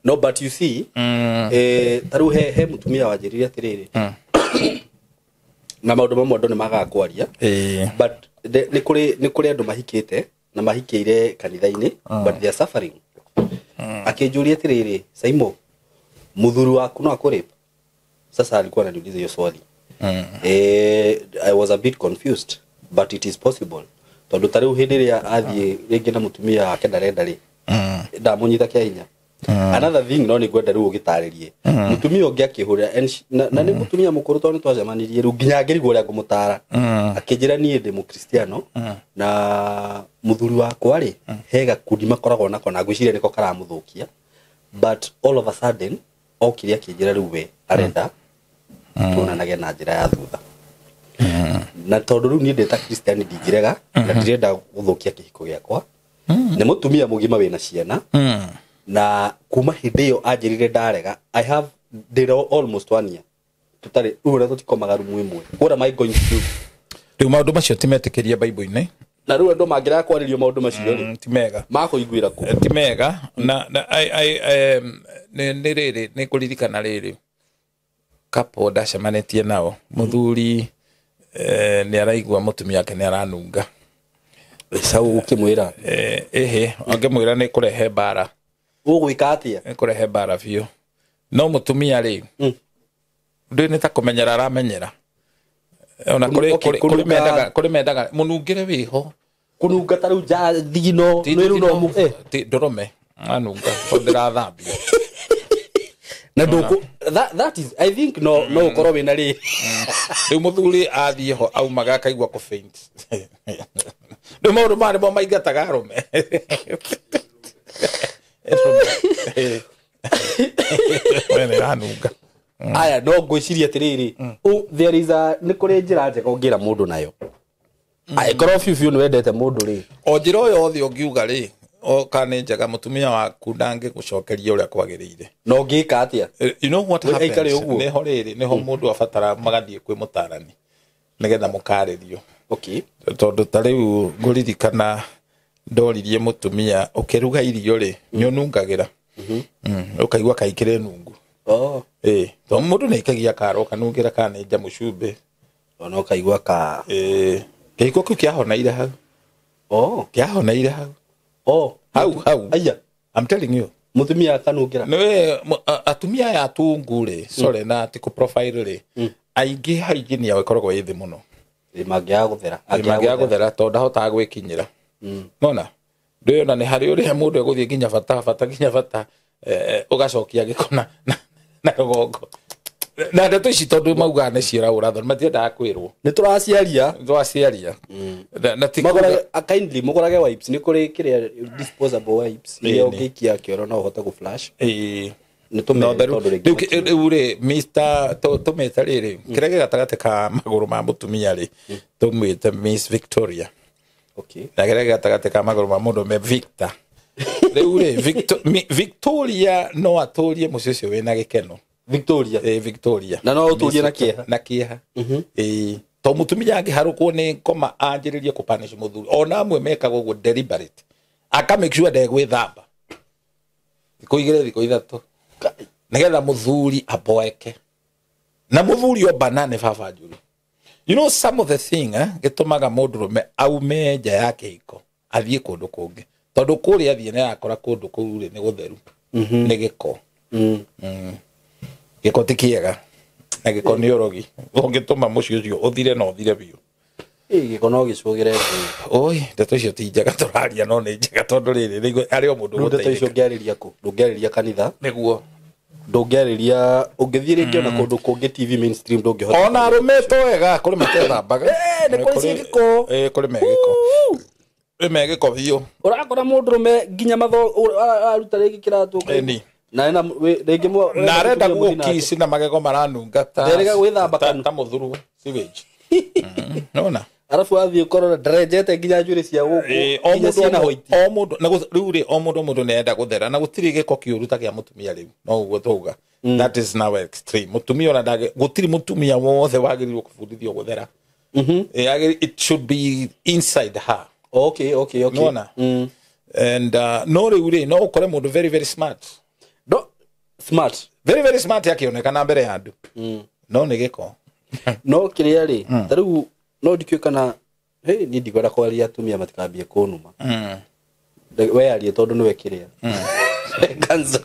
No, but you see, ta rĩu he mũtumia wanjĩrire atĩrĩrĩ, na maũndũ mamwe andũ nĩ magaga kwaria, but nĩ kũrĩ andũ mahikĩte na mahikĩire kanitha-inĩ, but they are suffering. Akĩnjũria atĩrĩrĩ, Saimo, muthuri waku no akũrape? Sasa alikuwa ananiuliza hiyo swali. I was a bit confused, but it is possible. Tondũ ta rĩu hĩndĩ ĩrĩa athiĩ rĩngĩ na mũtumia wake ndarenda rĩ, ndamũnyita kĩa hinya. Another thing no nĩ ngwenda rĩu ũgĩtarĩrie. Mũtumia ũngĩ akĩhũrĩra, na nĩ mũtumia mũkũrũ tondũ nĩtwacemanirie rĩu nginya ngĩrigwo ũrĩa ngũmũtara. Akĩnjĩra niĩ ndĩ mũkristiano na mũthuri wakwa rĩ, he gakundi makoragwo nako na ngwĩciria nĩko karamũthũkia, but all of a sudden okire akĩnjĩra rĩu we arenda tuonanage na njĩra ya thutha. Na tondũ rĩu niĩ ndĩ ta Christian ndingĩrega na ndirenda gũthũkia kĩhiko gĩakwa. Nĩ mũtumia mũgima wĩna ciana, na kuma hĩndĩ ĩyo anjĩrire ndarega, I have ndĩra almost 1 year tũtarĩ rĩu ũrĩa tũtikomaga rumu ĩmwe. What am I going to do? Rĩu maũndũ macio ti metĩkĩrie Bible-inĩ. Na rĩu andũ mangĩrega kwarĩrio maũndũ macio rĩ, ti mega. Makũiguĩra kũ? Ti mega. Na nĩ rĩrĩ, nĩ kũririkana rĩrĩ couple ndacemanĩtie nao, mũthuri nĩ araigua mũtumia wake nĩ aranunga. Sau ũkĩmwĩra? Ĩhĩ, angĩmwĩra nĩ kũrehe mbara. Ũgwĩka atĩa? Nĩ kũrehe mbara biũ. No mũtumia rĩ, ndũĩ nĩ ta kũmenyera aramenyera. Ona kũrĩ mendaga mũnungĩre wĩho. Kũnunga ta rĩu nja thigino, nĩ rĩu no ndũrũme anunga tondũ ndĩrathambio. Na ndũkũ, that is, I think no ũkorwo wĩna rĩ. Rĩu mũthuri athiĩ ho aumaga akaigua kũ faint. Rĩu maũndũ maya nĩmo maingataga arũme. Anunga. Aya no ngwĩciria atĩrĩrĩ, there is a nĩ kũrĩ njĩra njega ũngĩra mũndũ nayo. Angĩkorwo biũ biũ nĩ wendete mũndũ rĩ, o njĩra o yothe ũngiuga rĩ, o kana nĩ njega, mũtumia waku ndangĩgũcokeria ũrĩa kwagĩrĩire. Na ũngĩka atĩa? You know what happens? Nĩho rĩrĩ, nĩho mũndũ abatara magathiĩ kwĩ mũtarani nĩgetha mũkarĩrio. Okay. Tondũ ta rĩu ngũririkana ndoririe mũtumia ũkĩruga irio rĩ, nĩ ũnungagĩra. Ũkaigua kaikĩrĩ nungu. Tondũ mũndũ nĩ aikagia karo kanungĩra kana nĩ njamu cumbĩ. Ona ũkaigua ka Kĩhiko kĩu kĩahoneire hau. Kĩahoneire hau. Hau. Aya. I'm telling you. Mũtumia akanungĩra. Nĩwe atumia aya atungu rĩ, sorry na ti kũ profile rĩ, aingĩ hygiene yao ĩkoragwo ĩ thĩ mũno. Mangĩaga gũthera. Mangĩaga gũthera tondũ ndahotaga gwĩkinyĩra. Nona? Ndũĩ ona nĩ harĩ ũrĩa mũndũ egũthiĩ nginya bata nginya bata, ũgacokia gĩko na rũgongo. Na ndeto ici tondũ maugaga nĩ ciĩra ũrathoni, matiendaga kwĩrwo. Nĩ tũraciaria. Tũraciaria. Na ti kindly mũgũrage wipes, nĩ kũrĩ kĩrĩa disposable wipes iria ũngĩikia kĩoro no ũhote gũ flash. Nĩ tũmere tondũ rĩngĩ. Rĩu rĩ, Mr. tũmĩte rĩrĩ, kĩrĩa gĩ gatagatĩ ka magũrũ ma mũtumia rĩ, tũmwĩte Miss Victoria. Okay. Na kĩrĩa gĩ gatagatĩ ka magũrũ ma mũndũ me Victor. Rĩu rĩ, Victoria no atũrie mũciĩ ũcio wĩna gĩkeno. Victoria. Victoria. Na no ũtũrie na kĩeha. Na kĩeha. To mũtumia angĩharũkwo nĩ ngoma anjĩrĩrie kũpanish mũthuri. Ona amwe mekaga ũguo deliberate. Aka make sure ndegwĩthamba. Thikũ igĩrĩ, thikũ ithatũ. Nĩgetha mũthuri aboeke. Na mũthuri ombana nĩ baba njũru. You know some of the thing gĩtũmaga mũndũrũme aume nja ya kĩhiko athiĩ kũndũ kũngĩ. Tondũ kũrĩa athiĩ nĩ arakora kũndũ kũu rĩ nĩ gũtheru. Nĩ gĩko. Gĩko ti kĩega. Na gĩko nĩ ũrogi. Ũngĩtũma mũciĩ ũcio ũthire na ũthire biũ. Gĩko no gĩcũgĩre ngũĩ. Oi, ndeto icio ti njega tũraria no nĩ njega tondũ rĩrĩ arĩ o mũndũ gũteithĩka. Ndeto icio ũngĩarĩria kũ? Ndũngĩarĩria kanitha? Nĩguo. Ndũngĩarĩria, ũngĩthiĩ rĩngĩ ona kũndũ kũngĩ TV mainstream ndũngĩhota. Ona arũme to wega, kũrĩ matethambaga. Nĩ kũrĩ ciĩgĩko. Kũrĩ megĩko. Kũrĩ megĩko biũ. Ũrakora mũndũrũme nginya matho aruta rĩngĩ kĩratũ. Na ena rĩngĩ na arenda gũkici na magego maranunga ta Nderega gwĩthamba kanua. ta mũthuru sewage. Nona Arabu athiĩ ũkorora ndarenjete nginya njuĩrĩ cia gũkũ o nginya mũndũ ciĩna white. o mũndũ na rĩu rĩ, o mũndũ mũndũ nĩarenda gũthera na gũtirĩ gĩko kĩũru ta kĩa mũtumia rĩu, no ũguo twauga. That is now extreme. Mũtumia ona ndagĩ gũtirĩ mũtumia wothe wagĩrĩirwo kũbundithio gũthera. It should be inside her. Okay. Nona and no rĩu rĩ, no ũkore mũndũ very very smart. No smart. Very very smart akĩonekana mbere ya andũ, no nĩ gĩko. No kĩrĩa rĩ, ta rĩu no ndikĩũĩ kana hey, niĩ ndikwenda kwaria atumia matikambie kũnuma. We arie tondũ nĩwe kĩrĩa Kanza.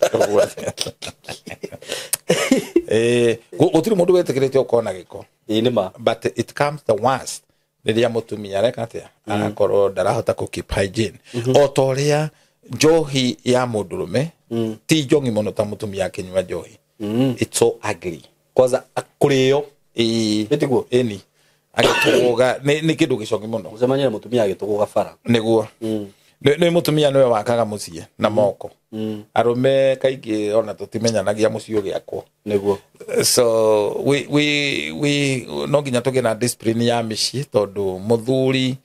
Gũtirĩ mũndũ wetĩkĩrĩte gũkorwo na gĩko. Ĩĩ nĩ ma. But it comes the worst rĩrĩa mũtumia areka atĩa, arakorwo ndarahota kũ keep hygiene, o ta ũrĩa njohi ya mũndũrũme ti njongi mũno ta mũtumia akĩnyua njohi. It's so ugly. Kwanza kũrĩo. Ĩĩ. Ĩtiguo? Ĩni agĩtũgũga nĩ kĩndũ gĩcongi mũno. Gũcemania na mũtumia agĩtũgũga bara. Nĩguo. Nĩ mũtumia nĩwe wakaga mũciĩ na moko. Arũme kaingĩ ona tũtimenyanagia mũciĩ ũgĩakwo. Nĩguo. So we no nginya tũgĩe na discipline ya mĩciĩ, tondũ mũthuri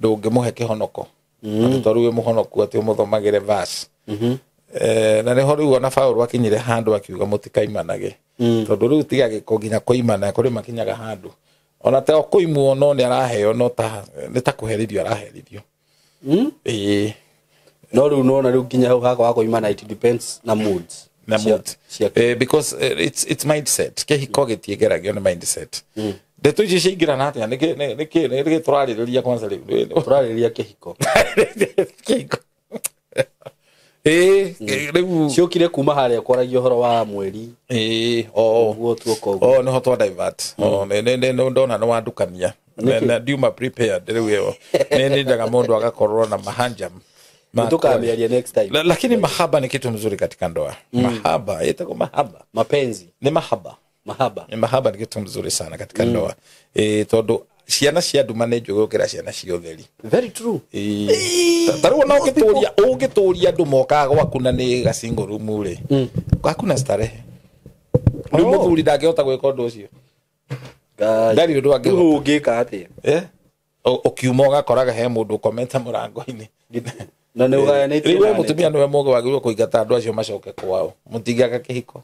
ndũngĩmũhe kĩhonoko atĩ tondũ wĩ mũhonoku atĩ ũmũthomagĩre verse. Na nĩho rĩu ona Paũlũ akinyire handũ akiuga mũtikaimanage, tondũ rĩu tiga gĩko nginya kũimana kũrĩ makinyaga handũ ona ta kũimwo no nĩ araheo, no ta nĩ ta kũherithio araherithio. Ĩĩ. No rĩu nona rĩu nginya hau hakwa kũimana, it depends na moods. Na mood. Cia Because it's mindset. Kĩhiko gĩtiĩgeragio nĩ mindset. Ndeto ici ciaingĩrana atĩa? Nĩkĩ tũrarĩrĩria kwanza rĩu? Tũrarĩrĩria kĩhiko. Kĩhiko. Ĩĩ, rĩu ciũkire kuma harĩa kwaragia ũhoro wa mweri. Ĩĩ, o Ũguo tuoka ũguo. O nĩho twa divert. O nĩ ndona nĩ wandukania. Na ndiuma prepared rĩu ĩyo. Nĩ nyendaga mũndũ agakorwo na mahanjam. Tũkamĩaria next time. Lakini mahaba ni kitu mzuri katika ndoa. Mahaba, ĩtagwo mahaba. Mapenzi. Ni mahaba. Mahaba. Ni mahaba ni kitu mzuri sana katika ndoa. Tondũ ciana cia nduma nĩ njũgĩ gũkĩra ciana cia ũtheri. Very true. Ta rĩu ona ũngĩtũria andũ mokaga gwaku na nĩ ga single room rĩ, hakuna starehe. Rĩu mũthuri ndangĩhota gwĩka ũndũ ũcio. Ndarĩ ũndũ angĩhota. Rĩu ũngĩka atĩa? Ũkiuma ũgakoraga he mũndũ ũkomete mũrango-inĩ. Na nĩ ũgayanĩtie. Rĩu we mũtumia nĩwe mũgĩ wagĩrĩirwo kũingata andũ acio macoke kwao. Mũtingĩaka kĩhiko.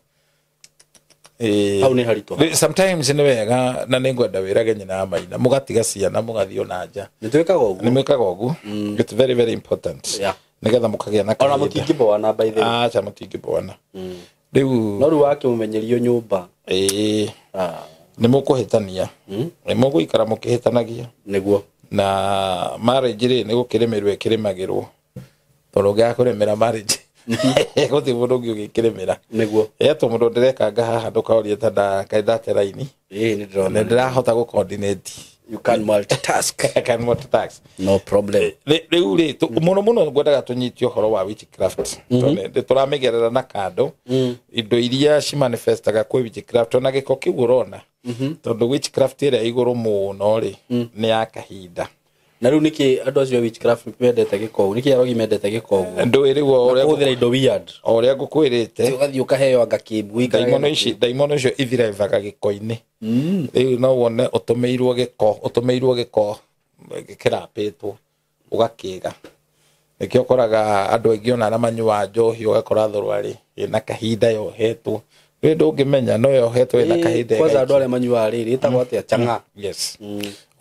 Hau nĩ haritũ. Sometimes nĩ wega na nĩ ngwenda wĩrage nyina wa maina, mũgatiga ciana mũgathiĩ ona nja. Nĩ twĩkaga ũguo. Nĩ mwĩkaga ũguo. It's very very important. Nĩgetha mũkagĩa na ona mũtingĩboana by the way. Acha mũtingĩboana. Rĩu no rĩu wakĩmũmenyerio nyũmba. Ĩĩ. Nĩ mũkũhĩtania. Nĩ mũgũikara mũkĩhĩtanagia. Nĩguo. Na marriage rĩ, nĩ gũkĩrĩmĩrwo ĩkĩrĩmagĩrwo. Tondũ ũngĩaga kũrĩmĩra marriage gũtirĩ mũndũ ũngĩ ũgĩkĩrĩmĩra. Nĩguo. Etwo mũndũ ndĩrekanga haha ndũkaũrie ta kaĩ ndate raini. Ĩĩ, nĩ ndĩrona. Nĩ ndĩrahota gũ coordinate. You can multitask. I can multitask. No problem. Rĩu rĩ, mũno mũno ngwendaga tũnyitie ũhoro wa witchcraft. Tondũ nĩ tũramĩgerera na kando. Indo iria cimanifestaga kwĩ witchcraft ona gĩko kĩu ũrona. Tondũ witchcraft ĩrĩa igũrũ mũno rĩ, nĩ ya kahinda. Na rĩu nĩkĩ andũ acio a witchcraft mendete gĩko ũguo? Nĩkĩ arogi mendete gĩko ũguo? Ndũĩ rĩu o ũrĩa Kũhũthĩra indo weird. O ũrĩa ngũkwĩrĩte. Ũgathiĩ ũkaheo anga kĩmbu ikarage Ndaimono na ici, ndaimono icio ithiraivaga gĩko-inĩ. Rĩu no wone ũtũmĩirwo gĩko, ũtũmĩirwo gĩko kĩrapĩtwo ũgakĩga. Nĩkĩo ũkoraga andũ aingĩ ona arĩa manyuaga njohi ũgakora thũrũarĩ ĩna kahinda yohetwo. Rĩu ndũngĩmenya no yohetwo ĩna kahinda Kwanza andũ ĩgaikio. arĩa manyuaga rĩrĩ ĩtagwo atĩa? Chang'aa. Yes.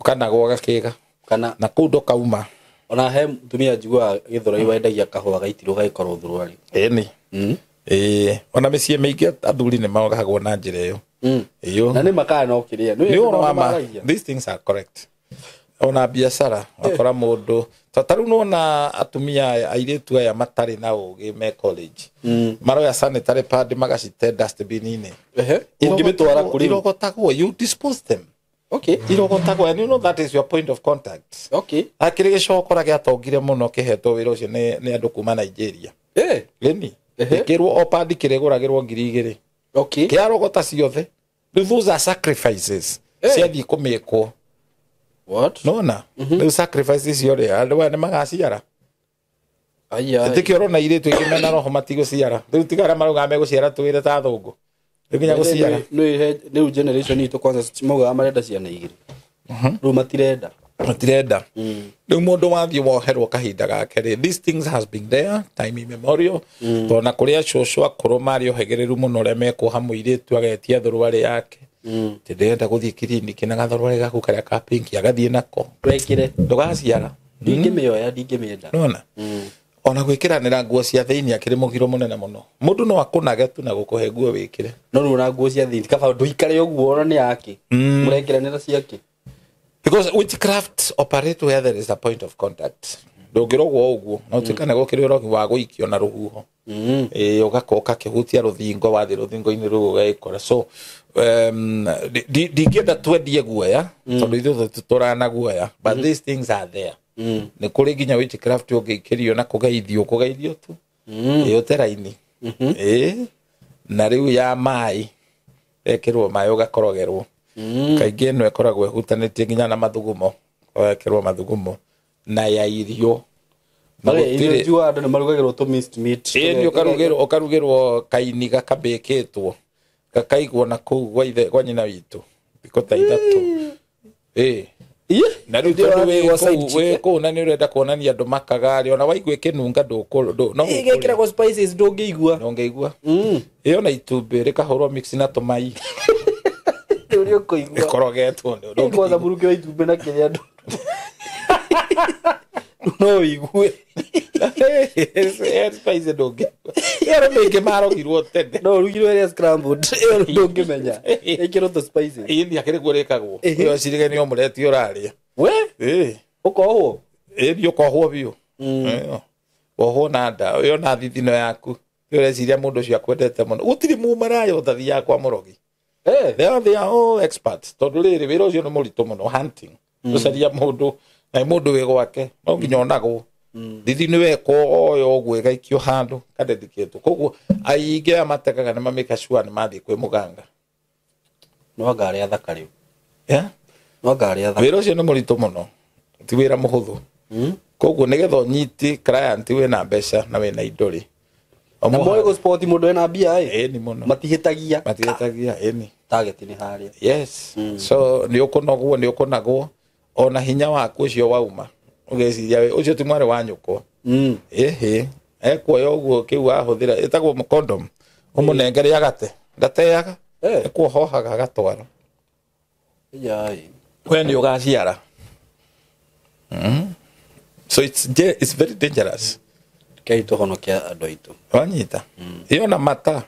Ũkanagwo ũgakĩga. Kana na kũu ndũkauma. Ona he mũtumia njiguaga Gĩthũrai wendagia kahũa gaitirwo gagĩkorwo thuruarĩ. Ĩni. Ĩĩ, ona mĩciĩ mĩingĩ athuri nĩ mogagwo na njĩra ĩyo. Ĩyo. Na nĩ makaa no kĩrĩa. Nĩ ũhoro wa ma. These things are correct. Ona biacara wakora mũndũ ta rĩu nĩwona atumia aya, airĩtu aya matarĩ na ũgĩ me college. Maroya sanitary pad magacite dustbin-inĩ. Ũngĩmĩtwara kũrĩ Irogotagwo, you dispose them. Okay. Irogotagwo, and you know that is your point of contact. Okay. Akĩrĩ gĩcokora gĩatongire mũno kĩhetwo wĩra ũcio nĩ andũ kuma Nigeria. Ĩni. Ĩkĩrwo o pad kĩrĩgũragĩrwo 2,000. Okay. Kĩarogota ciothe. Rĩu those are sacrifices. Ciathiĩ kũmĩkwo. What? Nona. Rĩu sacrifices icio rĩ, andũ aya nĩ magaciara. Ĩtĩkio ũrona airĩtu aingĩ mena roho matigũciara. Rĩu tiga arĩa maraugaga megũciara twĩre ta thũngũ. Rĩu nginya gũciara. Rĩu generation itũ kwanza maugaga marenda ciana igĩrĩ. Rĩu matirenda. Matirenda. Rĩu mũndũ wathiĩ woherwo kahinda gake rĩ, these things has been there time immemorial. Tondũ na kũrĩa cũcũ akũrũ marĩ ohegereru mũno ũrĩa mekuoha mũirĩtu agetia thũrũarĩ yake. Atĩ ndĩrenda gũthiĩ kiriniki na gathũrũarĩ gaku karĩa ka pinki agathiĩ nako. Wekĩre. Ndũgaciara. Ndingĩmĩoya, ndingĩmĩenda. Nĩwona? Ona gwĩkĩranĩra nguo cia thĩinĩ akĩrĩ mũgiro mũnene mũno. Mũndũ no akũnage tu na gũkũhe nguo wĩkĩre. No rĩu ona nguo cia thĩinĩ kaba ndũikare ũguo ona nĩ yake. Mũrekĩranĩra ciake. Because witchcraft operate where there is a point of contact. Ndũngĩrogwo ũguo, no ũtuĩkane gũkĩrĩ ũrogi wa gũikio na rũhuho. Ĩĩ, ũgakorwo ũkakĩhutia rũthingo, wathiĩ rũthingo-inĩ rũu ũgagĩkora. So, ndingĩenda twendie guoya, tondũ ithuĩ tũtũraga na guoya, but these things are there. Nĩ kũrĩ nginya witchcraft ũngĩikĩrio na kũgeithio, kũgeithio tu. Ĩĩ, ũtera-inĩ. Ĩĩ, na rĩu ya maĩ, ekĩrwo maĩ ũgakorogerwo. Kaingĩ ĩno ĩkoragwo ĩhutanĩtie nginya na mathugumo, ũgekĩrwo mathugumo na ya irio. Na Ore, irio gũtirĩ- njua andũ nĩ marugagĩrwo tũ minced meat. Ĩĩ, nĩ ũkarugĩrwo kaini gakabĩkĩtwo gakaigwo na kũu gwa ithe kwa nyina witũ thikũ ta ithatũ. Ĩĩ. Na rĩu tondũ wĩ kũu na nĩ ũrenda kuonania andũ makaga rĩ, ona waigua ĩkĩnunga no ũkũrĩa. Ĩgekĩragwo spices ndũngĩigua. Ndũngĩigua. Ĩyo na itumbĩ rĩkahũrwo mix na tũmai. Rĩu nĩ ũkũigua. Ĩkorogetwo nĩ Ĩ, kwanza mũrukĩ wa itumbĩ na kĩrĩa andũ. No ũigue. Spice ndũngĩigua. Ĩyo arũme aingĩ marogirwo tene. No ũrugirwo ĩrĩa scrambled. Ĩyo ndũngĩmenya. Ĩkĩrwo tũ spices. Ĩĩ, nĩ akĩrĩ guo rĩkagwo. Ĩyo cirige nĩ omelette ũrarĩa. We? Ĩĩ. Ũkohwo? Ĩĩ, nĩ ũkohwo biũ. Ĩyo. Wohwo na nda, ĩyo na thithino yaku. Ĩyo ũreciria mũndũ ũcio akwendete mũno. Gũtirĩ mũmaraya ũtathiaga kwa mũrogi. They are all experts. Tondũ rĩrĩ wĩra ũcio nĩ mũritũ mũno, hunting. Gũcaria mũndũ, na nĩ mũndũ wĩ gwake, no nginya onagwo. Thithi nĩ wekwo oyo ũguo ĩgaikio handũ, kadedicatwo. Koguo aingĩ aya mategaga nĩ mamĩka sure nĩ mathiĩ kwĩ mũganga. No anga arĩa athaka rĩu. Yeah? No anga arĩa athaka. Wĩra ũcio nĩ mũritũ mũno. Ti wĩra mũhũthũ. Koguo nĩgetha ũnyite client wĩna mbeca na wĩna indo rĩ. Na moĩ gũ spot mũndũ ena mbia ĩ. Ĩni mũno. Matihĩtagia. Matihĩtagia, ĩni. Target nĩ harĩa. Yes. So nĩ ũkũnogwo, nĩ ũkũnagwo ona hinya waku ũcio wauma. Ũgeciria ũcio ti mwarĩ wa nyũkwa. Ĩhĩ, ekuoya ũguo kĩu wahũthĩra ĩtagwo condom. Ũmũnengere agate. Ndateaga. Ekuohohaga agatwara. Yai. We nĩ ũgaciara. So it's very dangerous. Kei tũhonoke andũ aitũ. Wanyita. Ĩyo na mata.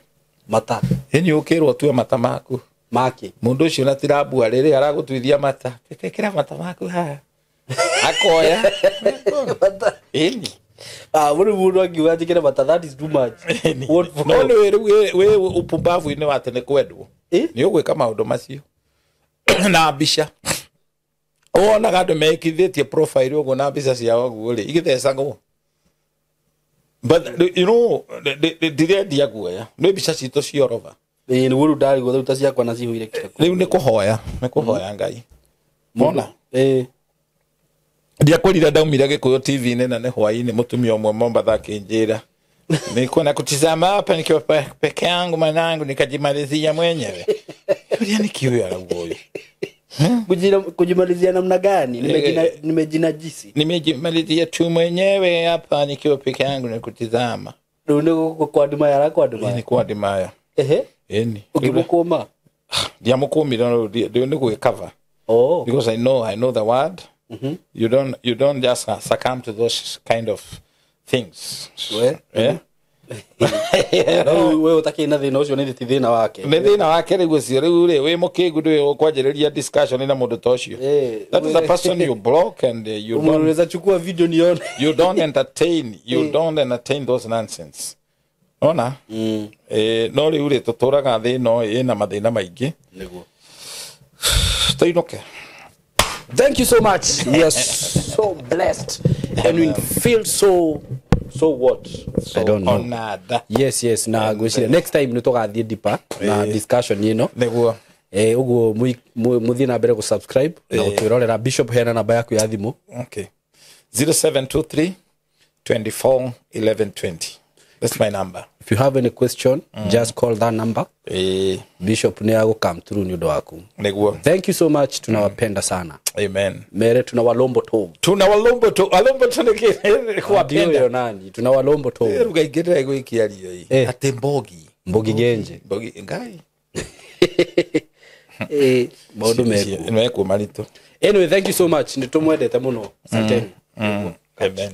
Mata. Ĩni ũkĩrwo tue mata maku. Maki. Mũndũ ũcio na tirambua rĩrĩ aragũtuithia mata. Ĩkĩra mata maku haha. Akoya. Ĩni. Mũndũ mũndũ angiuga njĩkĩre mata, that is too much. What for? No nĩ rĩu wĩ upumbavu-inĩ wa tene kwendwo. Nĩ ũgwĩka maũndũ macio. Na mbica. Wonaga andũ mekithĩtie profile ũguo na mbica ciao ũguo rĩ, igĩthecagwo. But you know, ndirendia guoya. Nĩ mbica citũ ciorova. Ĩĩ, nĩguo rĩu ndarigwo rĩu ta ciakwa na cihũire kĩrĩkũ. Rĩu nĩ kũhoya, nĩ kũhoya Ngai. Mona? Ĩĩ. Ndiakwĩrire ndaumire Gĩkũyũ TV-inĩ na nĩ hwaĩ-inĩ mũtumia ũmwe Mombatha akĩnjĩra. Nilikuwa nakutizama hapa nikiwa peke yangu mwanangu nikajimalizia mwenyewe. Yulia ni kiu arauga ũyũ. Kujimalizia namna gani? Nimejinajisi. Nimejimalizia tu mwenyewe hapa nikiwa peke yangu nikutizama. Rĩu nĩ kwa ndumaya ara kwa ndumaya? Ni kwa ndumaya. Ehe. Eni. Ũkĩmũkũma? Ndiamũkũmire, no rĩu nĩ gwĩcover. Oh. Because I know the word. You don't just succumb to those kind of things. We? Yeah. No, we ũtakĩrĩ na thĩna ũcio nĩ ti thĩna wake. Nĩ thĩna wake rĩu ũcio, rĩu rĩ, wĩ mũkĩngu ndũĩ ũkwanjĩrĩria discussion na mũndũ ta ũcio. That is a person you block and you don't Unaweza chukua video nione. You don't entertain, you don't entertain those nonsense. Ona? No rĩu rĩ, tũtũraga thĩ ĩno ĩna mathĩna maingĩ. Nĩguo. Tũinũke. Thank you so much. We are so blessed and we feel so what? So I don't know. Honored. Yes, yes. Na gwĩciria next time nĩ tũgathiĩ deeper na discussion ĩno. Nĩguo. Ũguo mũthiĩ na mbere gũ subscribe na gũtwĩrorera. Bishop, heana namba yaku ya thimũ. Okay. 0723 24 11 20. That's my number. If you have any question, just call that number. Eh, Bishop nĩ agũ come through nĩ ũndũ waku. Niguo. Thank you so much, tunawapenda sana. Amen. Mere tunawalombo to. Tuna walombo tu, walombo tu nĩ kuwapenda. Ndio nani tunawalombo to. Ruga ingĩ ndĩraigua ĩkĩario ĩ. Eh. Atĩ mbogi. Mbogi genje. Mbogi ngai. Eh, maũndũ mekuo. Mekuo maritũ. Anyway, thank you so much, nĩ tũmwendete mũno, asanteni. Amen.